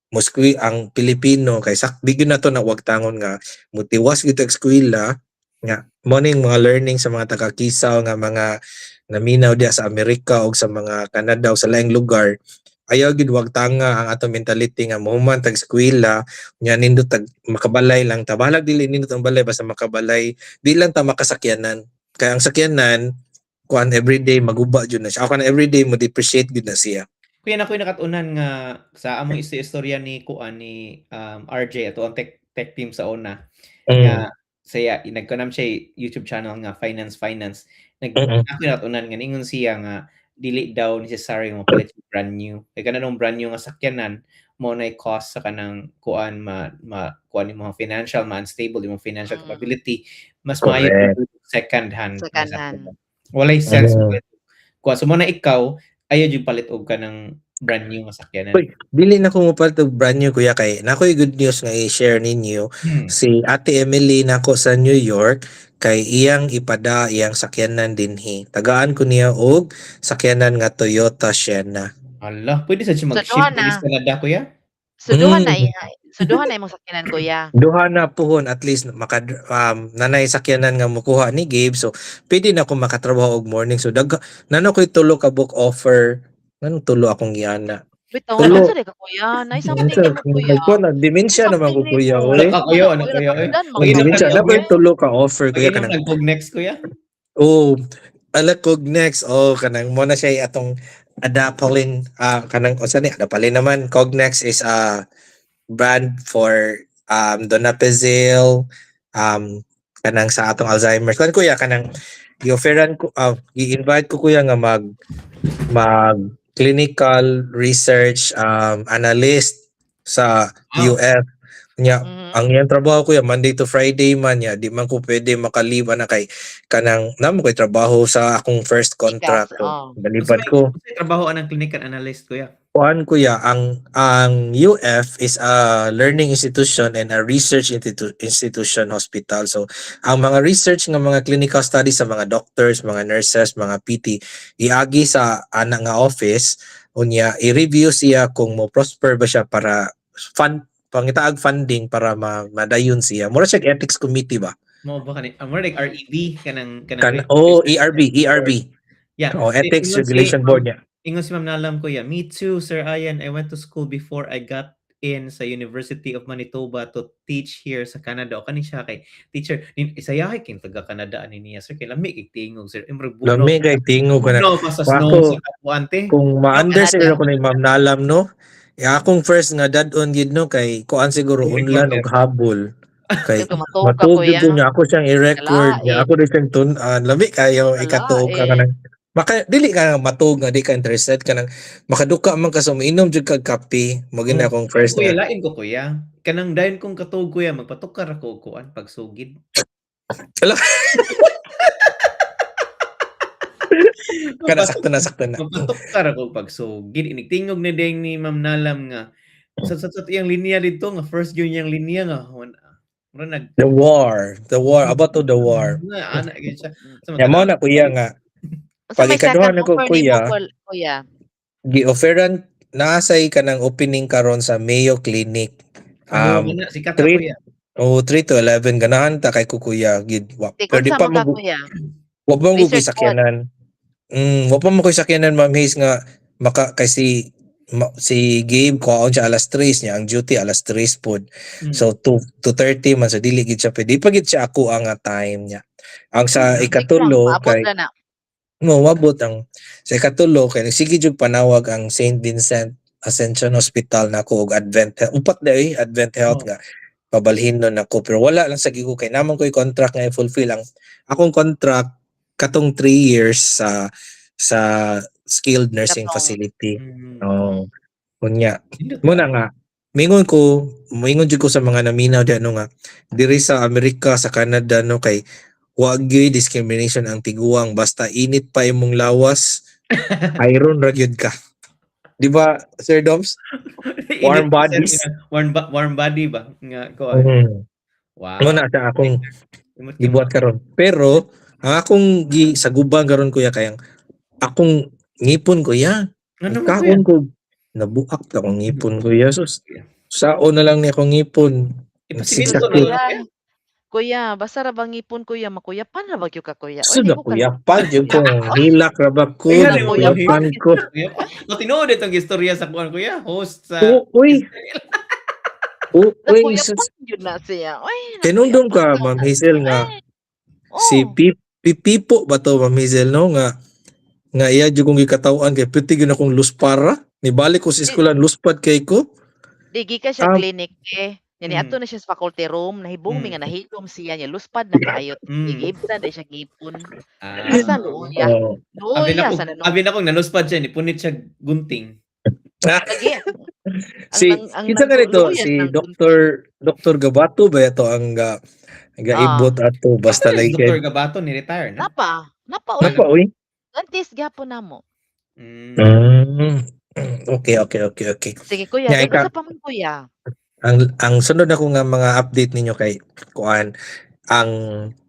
Moskwi ang Pilipino kay sakbi gyud nato na wag tangon nga mutiwas gyud tag eskwela nga mo ning mga learning sa mga taga-Kisaw nga mga naminaw diya sa Amerika o sa mga Canada o sa laing lugar. Ayaw gyud wag tanga ang atong mentality nga mohuman tag eskwela nya nindot tag makabalay lang ta, bahalag dili nindot ang balay, basta makabalay, di lang ta makasakyanan, kay ang sakyanan kuan everyday maguba jud na siya, ako na everyday mo depreciate gyud na siya. Kuya, na ko'y nakatunan nga sa among istorya ni kuan ni RJ ato ang tech tech team sa una nga saya nagkanam siya YouTube channel nga finance finance nag ako nakatunan nga ningon siya nga dili daw necessary mo palit yung brand new kay kanang brand new nga sakyanan mo na cost sa kanang kuan ma, ma kuan imong financial, ma unstable imong financial capability, mas maayo second hand nga Second hand. sakyanan. Walay sense palit kuan, so mo na ikaw ayaw jud palit og kanang brand new nga sakyanan. Uy, dili na ko mopalit og brand new, kuya, kay nakoy good news nga i-share ninyo. Si Ate Emily nako sa New York kay iyang ipada iyang sakyanan dinhi. Tagaan ko niya og sakyanan nga Toyota Sienna. Ala, pwede sa siya So, mag-ship duha na. diri sa Canada, kuya? So duha na iha, so duha na imong sakyanan, kuya. Duha na puhon, at least maka nanay sakyanan nga mukuha ni Gabe, so pwede na ko makatrabaho og morning, so dag nano koy tulo ka book offer, nganong tulo akong giana. Bitaw, Tulo. unsa di ka, kuya? Nay something nimo, kuya. Nagkuha na dementia naman ko, kuya, Something oy. Ano ka, kuya? Ano, kuya, oy? Kuya, Dementia na koy tulo ka offer, kuya, Pag-inom kanang nag next, kuya? Oh, ala kog next. Oh, kanang mo na siya atong adapalene, ah, kanang unsa ni adapalene naman. Cognex is a brand for donepezil, kanang sa atong Alzheimer's. Kan kuya, kanang gi-offeran ko, ah, gi-invite ko kuya nga mag mag clinical research analyst sa UF. Nya ang iyang trabaho kuya Monday to Friday man niya, di man ko pwede makaliba na kay kanang namo koy trabaho sa akong first contract. Ikas, oh. Nalipad ko. Unsay trabaho anang clinical analyst, kuya? Kuan kuya, ang UF is a learning institution and a research institution hospital. So ang mga research nga mga clinical studies sa mga doctors, mga nurses, mga PT iagi sa ana nga office, unya i-review siya kung mo prosper ba siya para fund, pangitaag funding para madayon siya. Mura siya ethics committee ba? Mo ba kani? More like REB kanang kanang Kan oh, ERB, ERB. Yeah. Oh, Ethics Ingon si Regulation Board niya. Ingon si Ma'am Nalam, kuya, "Me too, Sir Ian. I went to school before I got in sa University of Manitoba to teach here sa Canada." O kani siya kay teacher, isayahay king taga Canada ani niya, sir, kay lami kay tingog, sir. Imrag buno. Lami kay tingog ko na. Buno pa sa snow Wako, sa kapuan te. Kung ma-under Canada. siguro ko ni Ma'am Nalam no. Eh, akong first nga dad-on gid no kay kuan siguro unlan og habol. Kay Kung matuog ka, matuog kuya. gyud ko niya, ako siyang i-record niya, Kalain. ako din siyang tun-an. Lami kayo ikatuog ka Kalain. kanang maka dili ka nga matuog nga di ka interested, kanang makaduka man ka sa umiinom jud kag kape mo gina akong first Kuya, nga. lain ko, kuya. Kanang dayon kong katuog, kuya, magpatukar ako og kuan pagsugid. Ala. Kana sakto na, sakto na. Magpatukar ako pagsugid. Inigtingog na ding ni Ma'am Nalam nga sa iyang linya dito nga first yun iyang linya nga mura nag The war, the war, about to the war. Nga, ana gyud siya. So, Ya mo na kuya nga Unsa pag may ikaduha second na ko, offer nimo, kuya, kuya? gi-offeran naasay kanang opening karon sa Mayo Clinic. Na, sikat na, kuya. Oh, 3 to 11 ganahan ta kay ko kuya gid. Wa Di pero di unsa pa man ka, mo kuya? wa pa mo koy Research pod. sakyanan. Wa pa mo koy sakyanan, Ma'am Hayes, nga maka kay si Si Gabe kuhaon siya alas 3 niya, ang duty alas 3 pod. So 2 2:30 man, so dili gid siya pwede. Di pa gid siya ako ang time niya. Ang sa ikatulo Maabot kay na na. No, mabot ang sa ikatulo kay nagsige jud panawag ang St. Vincent Ascension Hospital nako og Advent Health. Upat na eh, Advent Health nga pabalhin nun ako, pero wala lang sa ko kay naman ko'y contract nga i-fulfill ang akong contract katong 3 years sa skilled nursing facility. Oh. Unya, Nindot muna nga mingon ko, moingon jud ko sa mga naminaw di ano nga diri sa Amerika, sa Canada, no, kay wa gyud discrimination ang tiguang basta init pa imong lawas, iron ra gyud ka. Di ba, Sir Doms? Init Warm pa, sir, bodies. nga, warm body ba? Nga ko. Wow. Muna sa akong Imot gibuhat karon. Pero ang akong gi sagubang karon, kuya, kayang akong ngipon, kuya. Ano man, kuya? Kaon ko nabuak ta akong ngipon, kuya. Sus. Sao na lang ni akong ngipon. Ipasimento na Sigsakit. lang, kuya. Kuya, basta ra bang ngipon, kuya, makuyapan ra ba gyud ka, kuya? Oy, Sud di na ko kuya pan jud ko hilak ra ba ko, Kuya, nakuyapan ko. Kuya, no, tinuod itong istorya sa kuan, kuya, host sa Uy. Uy, Nakuyapan sus. gyud na siya. Oy, Tinundong ka, nakuyapan Ma'am na Hazel, siya. nga Ay, si oh. Pipipo ba to, Ma'am Hazel, no, nga nga iya jud kong gikatawan kay pwede gyud akong luspara. Nibalik ko sa eskwelahan, luspad kay ko. Di gikan siya clinic eh. Nya niadto na siya sa faculty room, nahibong mi nga nahilom siya niya, luspad na kaayo. Gigibtan na siya ngipon. Asa luoya. Oh. Abi na Luoya ko, sa nanong. abi na kong naluspad siya ni punit siya gunting. Lagi. Ang Si ang kinsa ka nito luoya si sa nang Dr. Dr. Gabato ba ito ang gaibot ato basta Asa na like si Dr. Gabato ni retire na? Napa, napa oy. Napa oy. Antes gyapon namo. Okay. Sige kuya, Nya, then unsa pa man, kuya? Ang sunod ako nga mga update ninyo kay kuan ang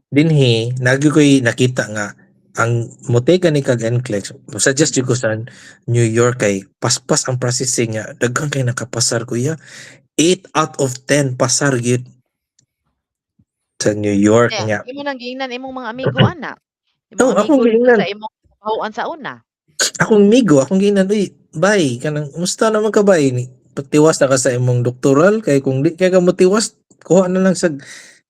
dinhi nagi ko'y nakita nga ang motega ni kag NCLEX, suggest jud ko sa New York kay paspas ang processing niya, daghan kay nakapasar, kuya, 8 out of 10 pasar gyud sa New York Kaya, niya. imo nang giingnan imong mga amigo ana. Imong Oh, akong amigo dito giingnan. sa imong kabahoan sa una. Akong migo, akong giingnan, "Uy bay, kanang kumusta naman ka bay, ni patiwas na ka sa imong doctoral kay kung di kay ka motiwas, kuha na lang sa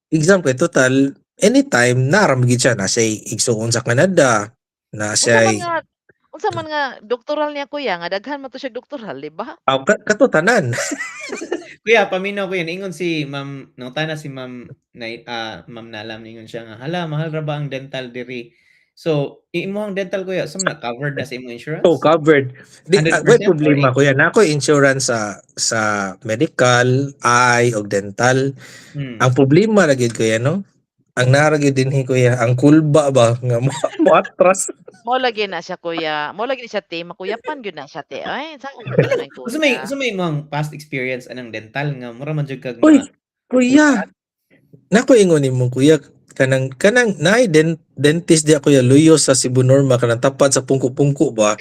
exam kay total anytime naram gid siya na siya igsuon sa Canada na Unsa siya." man nga unsa man nga doktoral niya, kuya, nga daghan man to siya doktoral, di ba? Aw, kato tanan. Kuya, paminaw kuya, niingon si Ma'am, nangutana si Ma'am na Ma'am Nalam, niingon siya nga, "Hala, mahal ra ba ang dental diri?" So, imong dental, kuya, sa na covered na sa imong insurance? Oh, covered. Di, 100% way problema or kuya, na ako insurance sa medical, eye og dental. Ang problema ra gyud, kuya, no, ang nara gyud dinhi, kuya, ang kulba ba nga mo atras. Mao lagi na siya, kuya. Mao lagi na siya te, makuyapan gyud na siya te. Ay, sa gyud na So may kuya. so may imong past experience anang dental nga mura man jud kag Uy, kuya. Nako ingon nimo, kuya, kanang naay dentist di kuya Luyo sa Cebu Norma, kanang tapad sa pungko-pungko ba.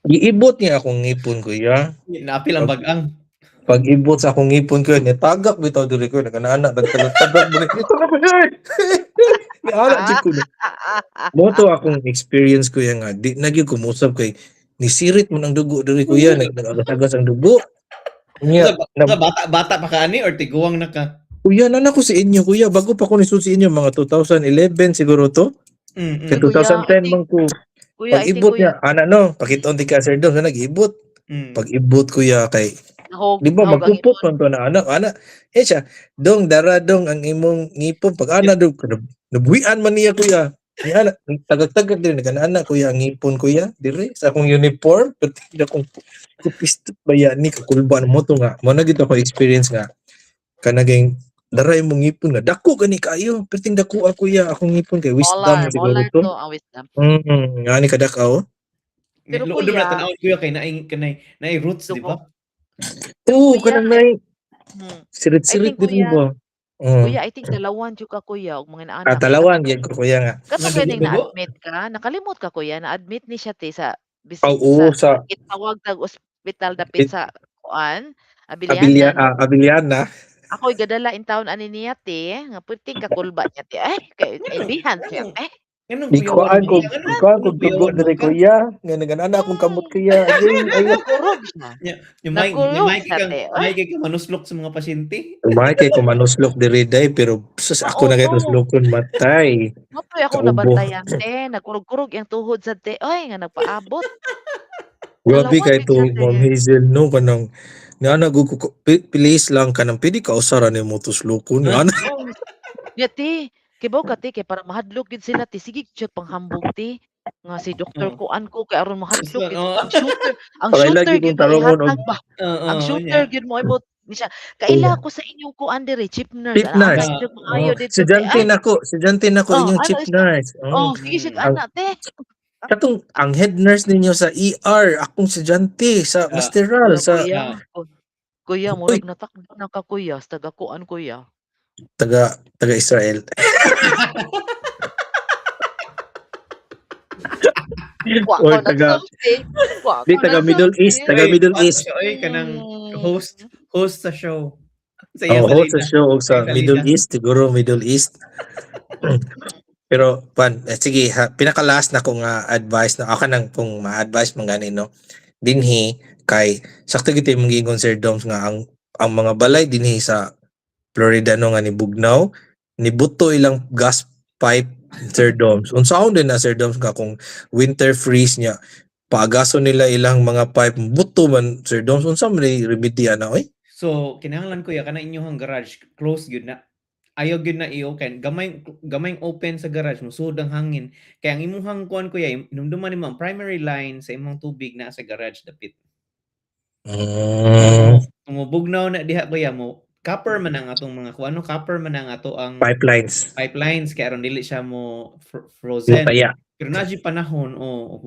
Giibot niya akong ngipon, kuya. Naapil ang bagang. Pag ibot sa akong ngipon ko, nitagak bitaw diri ko, nagana nagtagak diri. Ito na ko. Ni ana jud ko. Mo to akong experience kuya nga di na gyud ko musab kay ni sirit man ang dugo diri kuya, nag-agas-agas ang dugo. Nya, Sa bata bata pa ka ani or tiguang na ka? Kuya, nana ko sa inyo, kuya, bago pa ko nisud sa inyo, mga 2011 siguro to. Kay Kuya, 2010 man ko. Kuya, Pag I think ibot kuya, niya, ana no, pakit-on di ka sir dong, na nag-ibot. Pag ibot kuya kay nahog, di ba nahog ang magpupot ipon. man to na anak, ana. Eh siya, dong dara dong ang imong ngipon pag ana dong nabuhian man niya kuya. Ni ana tagag-tagag din nagana kuya ang ngipon kuya dire sa akong uniform pero tidak akong kupisto ba ni kakulba mo to nga. Mo na gid ako experience nga kanaging dara imong ngipon nga dako gani kaayo perting dako ako kuya akong ngipon kay wisdom Molar, siguro molar to. to ang wisdom. Nga ni kadakaw. Pero Luod na kuya, tan-awon kuya kay naay kanay naay roots, di ba? Oo, Kuya, kanang nay I sirit-sirit think diri kuya, ba. Kuya, I think dalawan jud ka kuya og mga Ah, anak. talawan gyud ko kuya nga. Kato Nga ganing dugo-dugo? na-admit ka, nakalimot ka kuya, na-admit ni siya te sa bisig Oo, sa sa itawag tag ospital dapit sa kuan, Abilia, Abiliana no. ah, Abiliana. Ako'y gadala in town ani niya te, nga perting kakulba niya te. Ay, kay Ngano? kaibihan siya Ngano? te. Nganong Gikuan kuyawan ko, mo siya? Nganong gikuan ko nganong dugo kuyawan mo diri ka? kuya, nga naganana akong kamot kuya. Ay, ay. Nagkurog siya. Nya, yung may Nagkurog may siya, kang te. may kay ka manuslok sa mga pasyente. May kay ko manuslok diri day pero sus ako Oo na kay to. nuslokon matay. Mao to'y akong Kaubo. nabantayan, te. Nagkurog-kurog iyang tuhod sa te. Oy, nga nagpaabot. Grabe Dalawa kay gyud to siya, te. Ma'am Hazel no kanang niana gud ko please lang kanang pwede ka usara nimo tuslokon niana. Oo. Nya te, kibaw ka te kay para mahadlok gyud sila te. Sige gyud panghambog te. Nga si Doktor Oo. kuan ko kay aron mahadlok gyud. Oo. Ang Para shooter lagi gyud kong mo tarungon og ihatag ba. Ang Oo, shooter nya. gyud mo imot ni siya. Kaila ko sa inyong kuan diri, chief nurse. Chief Ana nurse. ana gyud maayo Oh, didto te. estudyante Ay. nako, estudyante nako Oh, inyong ano chief siya? nurse. Oh, Oh. sige siya Ang ana te. katong ang head nurse ninyo sa ER, akong estudyante sa masteral Kuya, sa kuya, kuya, Uy. murag natakbo na ka kuya, sa taga kuan kuya. Taga taga Israel. Wa Or ko taga nagsulti. Wa di ko taga Middle nagsulti. East, taga Oy, Middle kuan East. siya oy kanang host host sa show. Sa iya Oh, host sa salida. show og sa Sa iya Middle salida. East, siguro Middle East. Pero pan, eh, sige, ha, pinaka last na ko nga advice na ako nang kung ma-advise man gani no. Dinhi kay sakto gid imong giingon Sir Doms nga ang mga balay dinhi sa Florida no nga ni bugnaw, ni buto ilang gas pipe Sir Doms. Unsaon din na Sir Doms nga kung winter freeze niya paagaso nila ilang mga pipe buto man Sir Doms unsa man ni remedy ana oy? So kinahanglan kuya kana inyong garage close gyud na. Ayaw gyud na i-open. Gamay gamay open sa garage mo sud ang hangin. Kay ang imuhang kuan kuya, inumduman nimo ang primary line sa imong tubig naa sa garage dapit. Mubugnaw na diha kuya mo copper man ang atong mga kuan no copper man ang ato ang Pipelines. Pipelines kay aron dili siya mo frozen. Mutaya. Pero naa gyud panahon o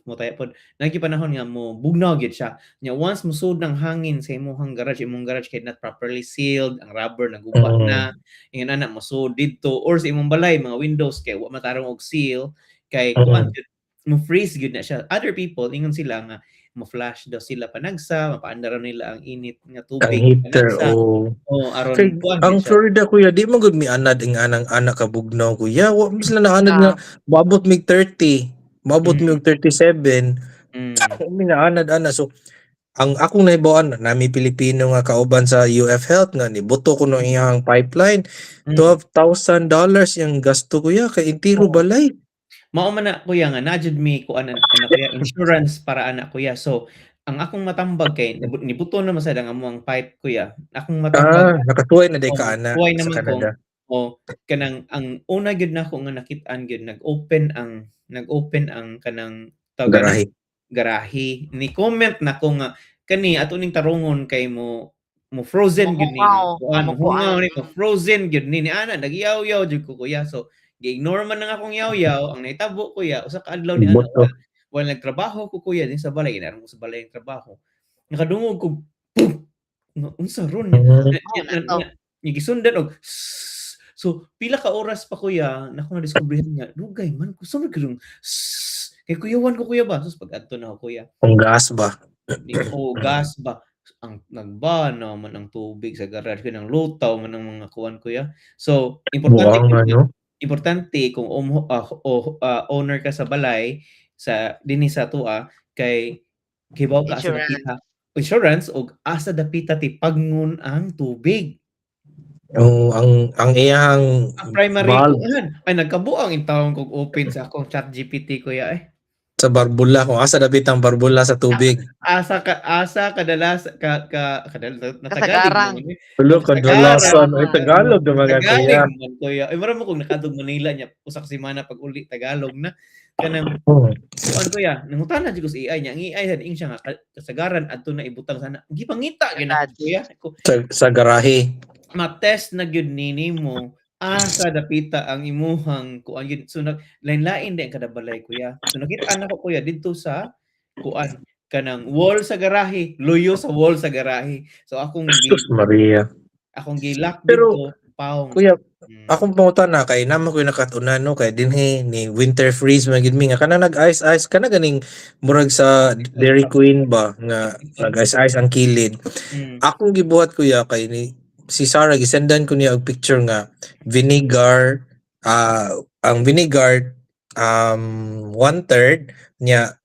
mo taya pod. Naa gyud panahon nga mo bugnaw gyud siya. Nya once musud ng hangin sa imong garage, imong garage kay not properly sealed, ang rubber naguba na, ingon ana mosud didto or sa imong balay mga windows kay wa matarong og seal kay kuan gyud mo freeze gyud na siya. Other people ingon sila nga mo flash daw sila panagsa, mapaandar raw nila ang init nga Ang tubig heater panagsa. o Oh, aron kay kuan ang gyud siya. Florida kuya di man gud mi anad ang anang anak ka bugnaw kuya. Wa man sila naanad nga moabot mig 30, moabot mig 37. Mi naanad ana so ang akong nahibaw-an nami Pilipino nga kauban sa UF Health nga nibuto ko no iyang pipeline $12,000 yung gasto kuya kay intiro balay. Mao man na kuya nga naa jud mi kuan ana ana kuya insurance para ana kuya. So ang akong matambag kay nibuto na man sad ang among pipe kuya. Akong matambag Ah, nakatuway na day oh, ka ana tuway sa naman kong Canada. oh, kanang ang una gyud nako nga nakit-an gyud nag-open ang kanang tawag ana Garahe. garahe. Ni comment nako nga kani ato ning tarungon kay mo mo frozen gyud ni ang Mohungaw, kuan, mokuan. mohungaw ni mo frozen gyud ni ana nagyaw-yaw jud ko kuya. So gi-ignore man ang akong yaw-yaw, ang nahitabo kuya usa ka adlaw ni ana Buto. While nagtrabaho ko kuya din sa balay, ginaron ko sa balay ang trabaho. Nakadungog ko pum! Nga unsa ron niya? Mao na to. Nga gisundan og sss. So pila ka oras pa kuya nako nadiskubrihan nga dugay man ko sa man karong sss. Kay kuyawan ko kuya ba? Sus pag-adto na ako kuya. Ang gas ba? Di o gas ba? Ang nagbana man ang tubig sa garage kuya, nang lutaw man ang mga kuan kuya. So importante Buang gyud nga ano? Importante kung owner ka sa balay sa dinhi sa atoa kay kibaw ka asa Insurance. dapita insurance og asa dapita tipagngon ang tubig. Oh, ang iyang Ang primary valve kuan ay nagkabuang intawon kog open sa akong ChatGPT kuya eh. Sa barbula kung asa dapit ang barbula sa tubig. Asa ka asa kadalas ka ka kadal na Tagalog Kasagaran. man eh. Tulo Kasagaran. kadalasan ay Tagalog na mga kuya. Tagalog man kuya. Ay mura mo kung nakadtog Manila niya usa ka semana pag uli Tagalog na kanang kuan kuya nangutana jud ko sa AI niya. Ang AI sad ing siya nga kasagaran adto na ibutang sana. Gipangita gyud nako Garage. kuya. Ko Sa garahe. Ma-test na gyud ni nimo asa dapita ang imuhang kuan gyud. So nag lain-lain din kada balay kuya. So nakita nako kuya didto sa kuan kanang wall sa garahe, luyo sa wall sa garahe. So akong gi Jesus Maria. Akong gi-lock Pero, didto paong. Kuya, akong pangutana kay namo ko nakatunan no kay dinhi ni winter freeze man gid mi nga kana nag ice ice kana ganing murag sa Dairy Queen ba nga nag ice ice ang kilid. Akong gibuhat kuya kay ni si Sarah gisendan ko niya og picture nga vinegar, ang vinegar one third nya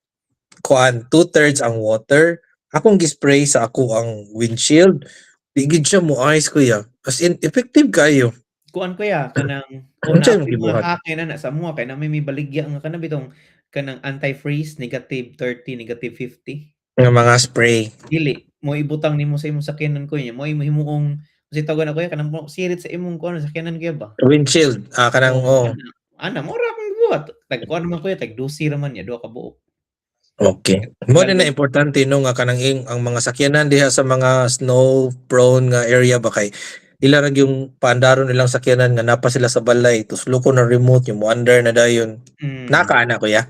kuan, 2/3 ang water. Akong gi-spray sa ako ang windshield. Di gid siya mo ice, kuya. As in, effective kayo. Kuan, kuya, kanang Ano una siya imong mga gibuhat? hack na sa amoa kay na may baligya nga kana bitong kanang antifreeze, negative 30, negative 50. Nga mga spray. Dili mo ibutang nimo sa imong sakyanan, kuya, mo imo himuong kasi tawagan na, kuya, kanang mo sirit sa imong kuan sakyanan, kuya ba. Windshield, ah, kanang Oh, oh. Ana, ana mo ra akong gibuhat. Tag kuan man, kuya, tag 12 ra man niya, duha ka buok. Okay. Mo na importante no nga kanang ang mga sakyanan diha sa mga snow prone nga area ba kay ila ra yung paandaron nilang sakyanan nga napa sila sa balay tuslo ko na remote yung mo-under na dayon. Naka ana, kuya?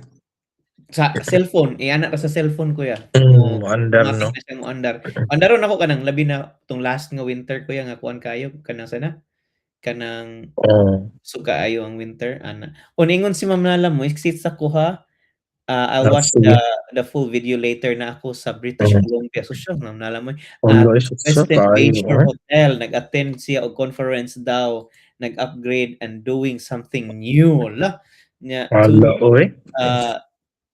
Sa cellphone, iana ra sa cellphone, kuya. Mo-andar Automatic no. na siya mo-andar. Andaron ako kanang labi na tong last nga winter, kuya, nga kuan kayo kanang sana kanang suka ayo ang winter ana. O ningon si Ma'am Nala mo exit sa kuha. I'll watch the full video later na ako sa British Columbia. So siya, Ma'am Nala mo. Oh, Western Bayshore Hotel, nag-attend siya og conference daw, nag-upgrade and doing something new. La. Nya, to, Ala oy.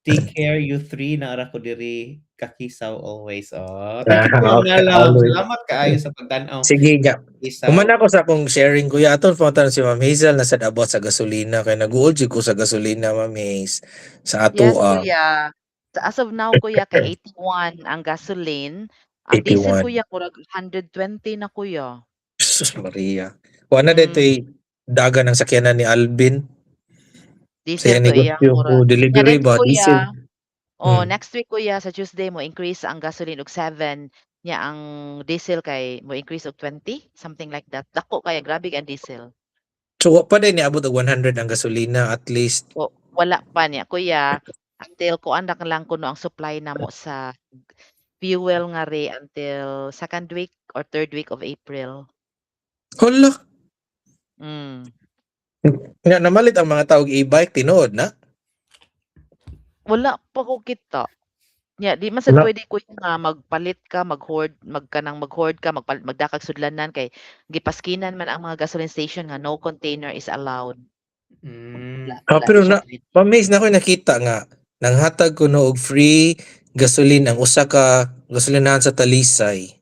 Take care you three, naara ko diri kakisaw always. Oh, thank you, Ma'am Okay, Nala. always. Salamat kaayo sa pagtan-aw. Sige nga. Kisaw. Human ako sa akong sharing, kuya. Aton pa si Ma'am Hazel na sad abot sa gasolina kay nag-uol jud ko sa gasolina, Ma'am Haze. Sa ato Yes, ah. kuya. So, as of now, kuya, kay 81 ang gasoline. Ang diesel, 81. kuya, murag 120 na, kuya. Jesus Maria. Wa na dito'y daga ng sakyanan ni Alvin. Diesel Sa to iya negosyo murag. ko, delivery Yeah, ba kuya. diesel. Oh, next week, kuya, sa Tuesday mo increase ang gasoline og 7 nya ang diesel kay mo increase og 20, something like that. Dako kaya, grabe ang diesel. So wa pa din niabot og 100 ang gasolina at least. O, wala pa niya, kuya, until kuan na lang kuno ang supply namo sa fuel nga re until second week or third week of April. Hala. Nga namalit ang mga taog e-bike tinuod na. Wala pa ko kita. Nya di man sad Wala. pwede, kuya, nga magpalit ka, mag-hoard, magkanang mag-hoard ka, magpalit magdakag sudlanan kay gipaskinan man ang mga gasoline station nga no container is allowed. Wala, Ah, wala pero siya na pwede. Ma'am Haze, na ako'y nakita nga nanghatag kuno og free gasoline ang usa ka gasolinahan sa Talisay.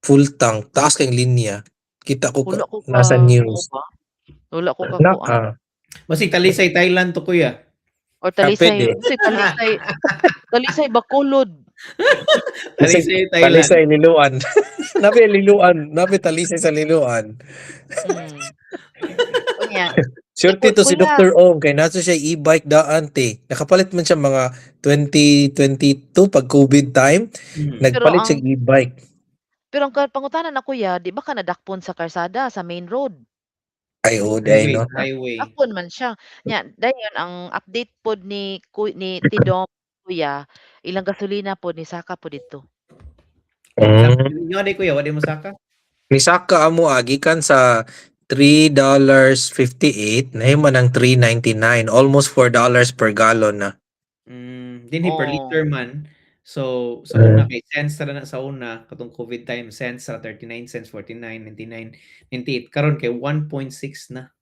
Full tank, taas kay linya. Kita ko Wala ko ka nasa news. mao ba? Wala ko kakuan. Naka. Basig Talisay Thailand to, kuya. Or Ah, Talisay, pwede. kasi Talisay, Talisay Bacolod. Talisay Thailand. Talisay Liloan. Nabi Liloan, nabi Talisay sa Liloan. Unya, Swerte to si kuya. Dr. Ong kay nato siya e-bike daan te. Nakapalit man siya mga 2022 pag COVID time, nagpalit Pero siya e-bike. Pero ang pangutana na, kuya, di ba ka nadakpon sa karsada sa main road? Ay oh, day Highway, no. highway. Dakpon man siya. Nya dayon ang update pod ni Tidom, kuya, ilang gasolina pod ni saka pod dito. Inyo di, kuya, wala mo saka. Ni saka amo gikan sa $3.58 nahimo ng 3.99, almost $4 per gallon na. Dinhi per Oh. liter man. So sa una kay cents ra na sa una katong COVID time, cents ra, 39 cents, 49, 99, 98, karon kay 1.6 na.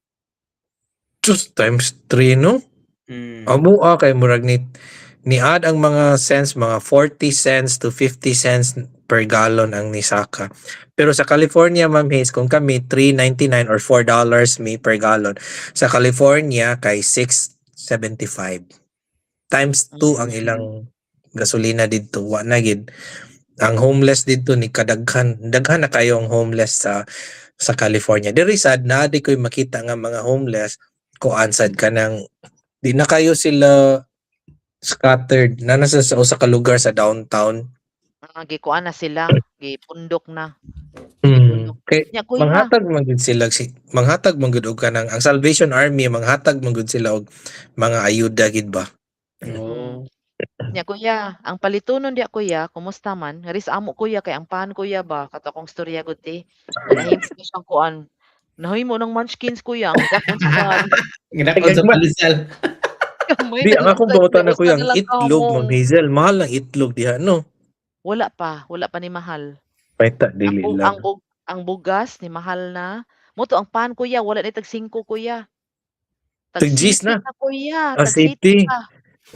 Just times 3 no? Amo kay murag ni add ang mga cents, mga 40 cents to 50 cents per gallon ang nisaka. Pero sa California, Ma'am Hayes, kung kami $3.99 or $4 may per gallon. Sa California kay 6.75. Times 2 ang ilang gasolina didto. Wa na gid. Ang homeless didto ni kadaghan, daghan na kayo ang homeless sa California. Diri sad na di ko'y makita nga mga homeless kuan sad kanang di na kayo sila scattered na nasa sa usa ka lugar sa downtown. Ah, gikuan na sila, gipundok na. Kay Nya, kuya, manghatag man gud sila si manghatag man gud og kanang ang Salvation Army, manghatag man gud sila og mga ayuda gid ba. Oh. Nya, kuya, ang palitunon diya, kuya, kumusta man? Ngaris amo, kuya, kay ang pan, kuya ba, kato akong storya gud ti. Nahimo ko siyang kuan. Nahimo ng munchkins, kuya, ang gapon sa pan. Gidakon sa pandesal. Gamay Di na ang lang akong sa pangutana usa kuya, na ang lang itlog, kamong. Ma'am Hazel, mahal ang itlog diha no. Wala pa ni mahal. Paita Ang dili bu lang. Ang bugas ni mahal na. Mo to ang pan, kuya, wala ni tag 5, kuya. Tag Tag G's city na. na, kuya, Ah, tag city city. pa.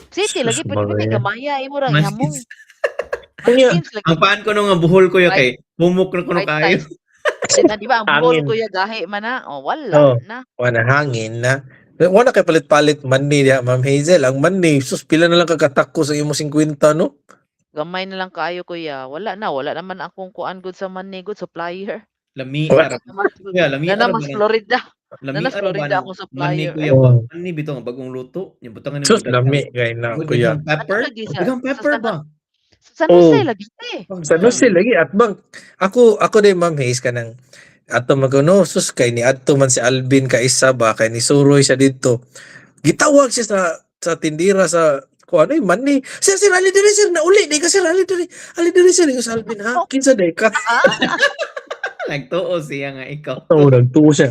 City lagi Sus, pwede pwede Maria. gamaya imo ra Mas ihamong. Unya, Munchkins lagi. Ang paan ko no nga buhol, kuya, Right. kay humok na kuno Right kaayo. size. Di na, di ba ang buhol, Hangin. kuya, gahi man na. Oh, wala Oh, na. wala hangin na. Wala kay palit-palit money diha, Ma'am Hazel. Ang money, sus, pila na lang kagatako sa imo 50, no? Gamay na lang kaayo, kuya. Wala na, wala naman akong kuan gud sa money good supplier. Lami Wala. ara. Kuya, lami Nana ara ba mas ng Florida. lami Nana ara ba Florida ng akong money, supplier. kuya ba? Oh. Money bitaw nga bagong luto. Yung butangan nimo Sus, daghang lami kay na, kuya. daghang pepper. Ano lagi sa Daghang sa pepper San ba? Sa San Jose Oh. lagi te. Sa Jose lagi at bang ako din, Ma'am Haze, kanang ato magano, sus, kay ni adto man si Alvin ka isa ba kay ni Suroy siya didto. Gitawag siya sa tindira sa kuan ay money. "Sir, sir, ali diri, sir, nauli di ka, sir, ali diri. Ali diri, sir." Ingon sa Alvin, "Ha, kinsa day ka?" Nagtuo siya nga ikaw. Oo, nagtuo siya.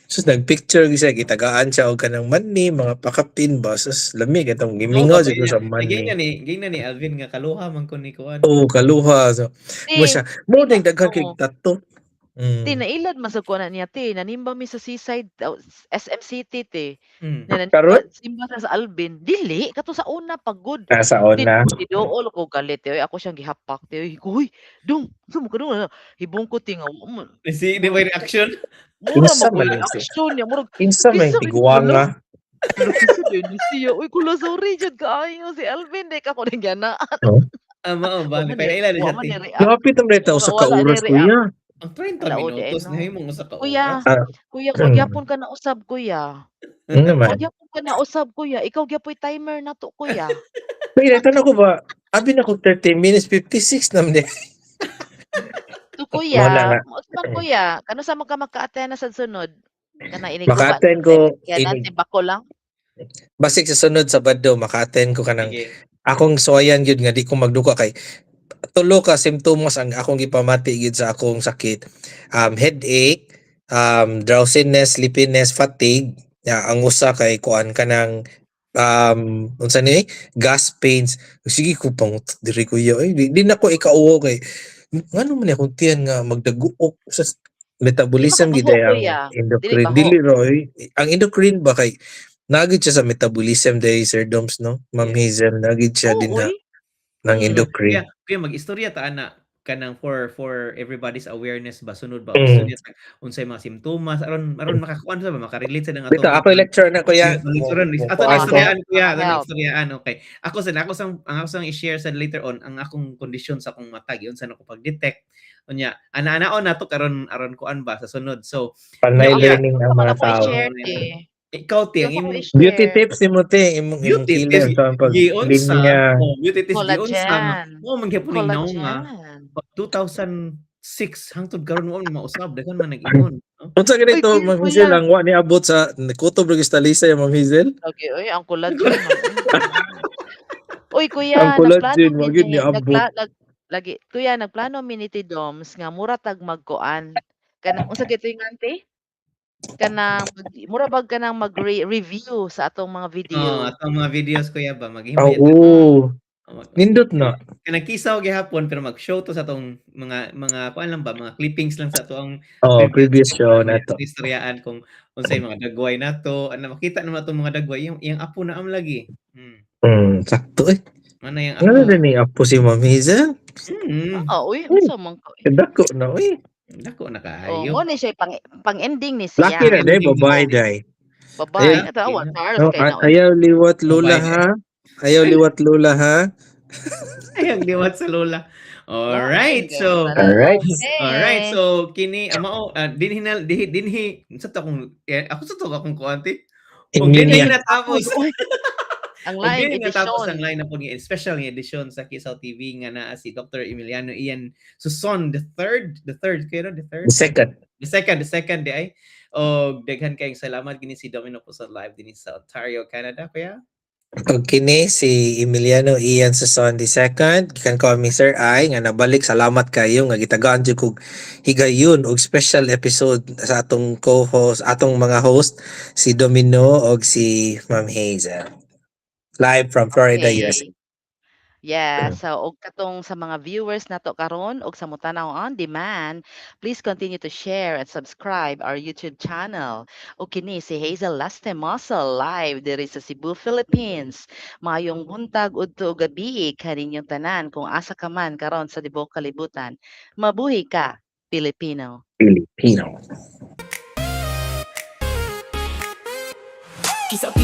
Sus, nagpicture gyud siya, gitagaan siya og kanang money, mga pakapin ba. Sus, lami katong gimingaw Oo, siya ko sa kay money. gina ni Alvin nga kaluha man ko ni kuan. Oo, kaluha. So, Ti, mo siya, mo ding daghan kay oo. tato. Ti, nailad man sa kuan niya te, nanimba mi sa Seaside, oh, SM City te. Na nanimba Karon? simba sa Alvin. Dili kato sa una pa gud. Ah, sa Ti una. tiduol ko galit te, oy, ako siyang gihapak te. Oy, "Hoy, dong, unsa man ka dong?" Hibong ko te nga wa man. Si di ba reaction? Mura Kinsa man man ko'y ni si reaksyon niya, murag Kinsa may kinsa man tigwanga? Hala, kinsa diay ni siya? "Uy, kula, sorry jud kaayo si Alvin di ka ko ning gianaan." Oh. Ah, mao Wa ba man ni ni ila wa siya man te. ni react. Gapit ang reta usa ka Wala ni oras, react. kuya. Ang 30 Wala og minutos no. na himong usa ka Kuya, oras. Ah. kuya, wa gyapon ka na usab, kuya. Ano naman? Wa gyapon ka na usab, kuya. Ikaw gyapoy timer nato, kuya. Wait, tanong ko ba, abi na ko 30 minutes, 56 naman eh. So Wala kuya, na. unsa man kuya, kanus-a man ka maka-attend na sa sunod? Kana inig guba Maka-attend ko, kaya inig, nanti bako lang. Basig sa sunod Sabado, maka-attend ko kanang Sige. Akong suwayan gyud nga di ko magduka kay tulo ka simptomas ang akong gipamati gyud sa akong sakit. Headache, drowsiness, sleepiness, fatigue. Ya, ang usa kay kuan kanang unsa ni gas pains. Sige ko pang diri, kuya, ay di na ko ikauwo kay ngano man akong tiyan nga magdaguok sa metabolism Di gid ba ay ang kuya? endocrine. Dili Dili roy ang endocrine ba kay nagid siya sa metabolism day, Sir Doms, no, Ma'am Hazel, nagid siya Oo, din na uy. ng endocrine. Kuya, kuya, mag-istorya ta ana kanang for everybody's awareness ba, sunod ba, istorya ta unsay mga simptomas aron aron makakuan sa ba, makarelate sa nga Bitaw ako lecture na, kuya. Lecturean Mo- ato na mo- kuan ko. istoryaan, kuya, ato na Help. istoryaan, okay. Ako sa ako sang ang ako sang i-share sa later on ang akong kondisyon sa akong mata, giunsa na ko pag-detect unya ana-anaon nato karon aron kuan ba sa sunod. So Panay Kuya, learning ang Ako mga na ko tao. i-share te. Ikaw te, ang Gusto ko imong i-share. Beauty tips ni mo te, imong imong Beauty kilay tips sa pag giunsa linya. Oh, beauty tips giunsa nga Collagen. mo man gyapon ning naong nga Collagen. 2006 hangtod karon mo mausab, daghan man nag-ingon, no? Unsa ganito, Uy, kuya, Ma'am Hazel, kuya. ang wa ni abot sa kutob ra gyud sa Lisa, Ma'am Hazel? Okay, oy, ang collagen man. Uy, kuya, Ang collagen, nagplano wa mi gyud ni niabot. nagpla nag lagi, kuya, nagplano mi ni Ti Doms nga mura tag magkuan. Kanang unsa gyud to yung ante? Kanang mag mura bag kanang mag-re-review sa atong mga video. Oh, atong mga videos, kuya, ba maghimo Oo. Oh, Nindot na. Kanang kisaw gihapon pero mag-show to sa atong mga kuan lang ba, mga clippings lang sa atong Oh, previous show na to. istoryaan kung unsay mga dagway nato, ano makita naman atong mga dagway, yung iyang apo na am lagi. Sakto eh. Mana yang Ano apo. din ni apo si Ma'am Hazel? Oo, uy, Uy. unsa man ka? Dako na uy. Dako na Oh, kaayo. mo ni siya pang ending ni siya. Laki na day, babae day. Babae, Eh, ito awa Charles Oh, kay na. ayaw liwat lola Babae. ha. Ayaw liwat lola ha. Ay, ang liwat sa lola. All right. So, Alright. all right. So kini mao dinhi na dinhi dinhi sa to akong eh, ako sa to akong kuanti. Ug dinhi Linya. natapos. Ang Ug live dinhi natapos edition. ang line na po nga special nga edisyon sa Kisaw TV nga naa si Dr. Emiliano Ian Suson the third kaya no? The third. The second. The second di ay. Og daghan kayong salamat, kini si Domino po sa live dinhi sa Ontario, Canada, kuya. Og kini si Emiliano Ian Suson the second. Gikan ko mi Sir I nga nabalik. Salamat kayo nga gitagaan jud kog higayon og special episode sa atong co-host, atong mga host si Domino og si Ma'am Hazel. Live from Florida, Okay. USA. Yeah, so og katong sa mga viewers nato karon og sa motanaw on demand, please continue to share and subscribe our YouTube channel. Og kini si Hazel Lastimosa live diri sa Cebu, Philippines. Maayong buntag udto og gabi kaninyong tanan kung asa ka man karon sa tibuok kalibutan. Mabuhi ka, Pilipino. Filipino. Kisaw.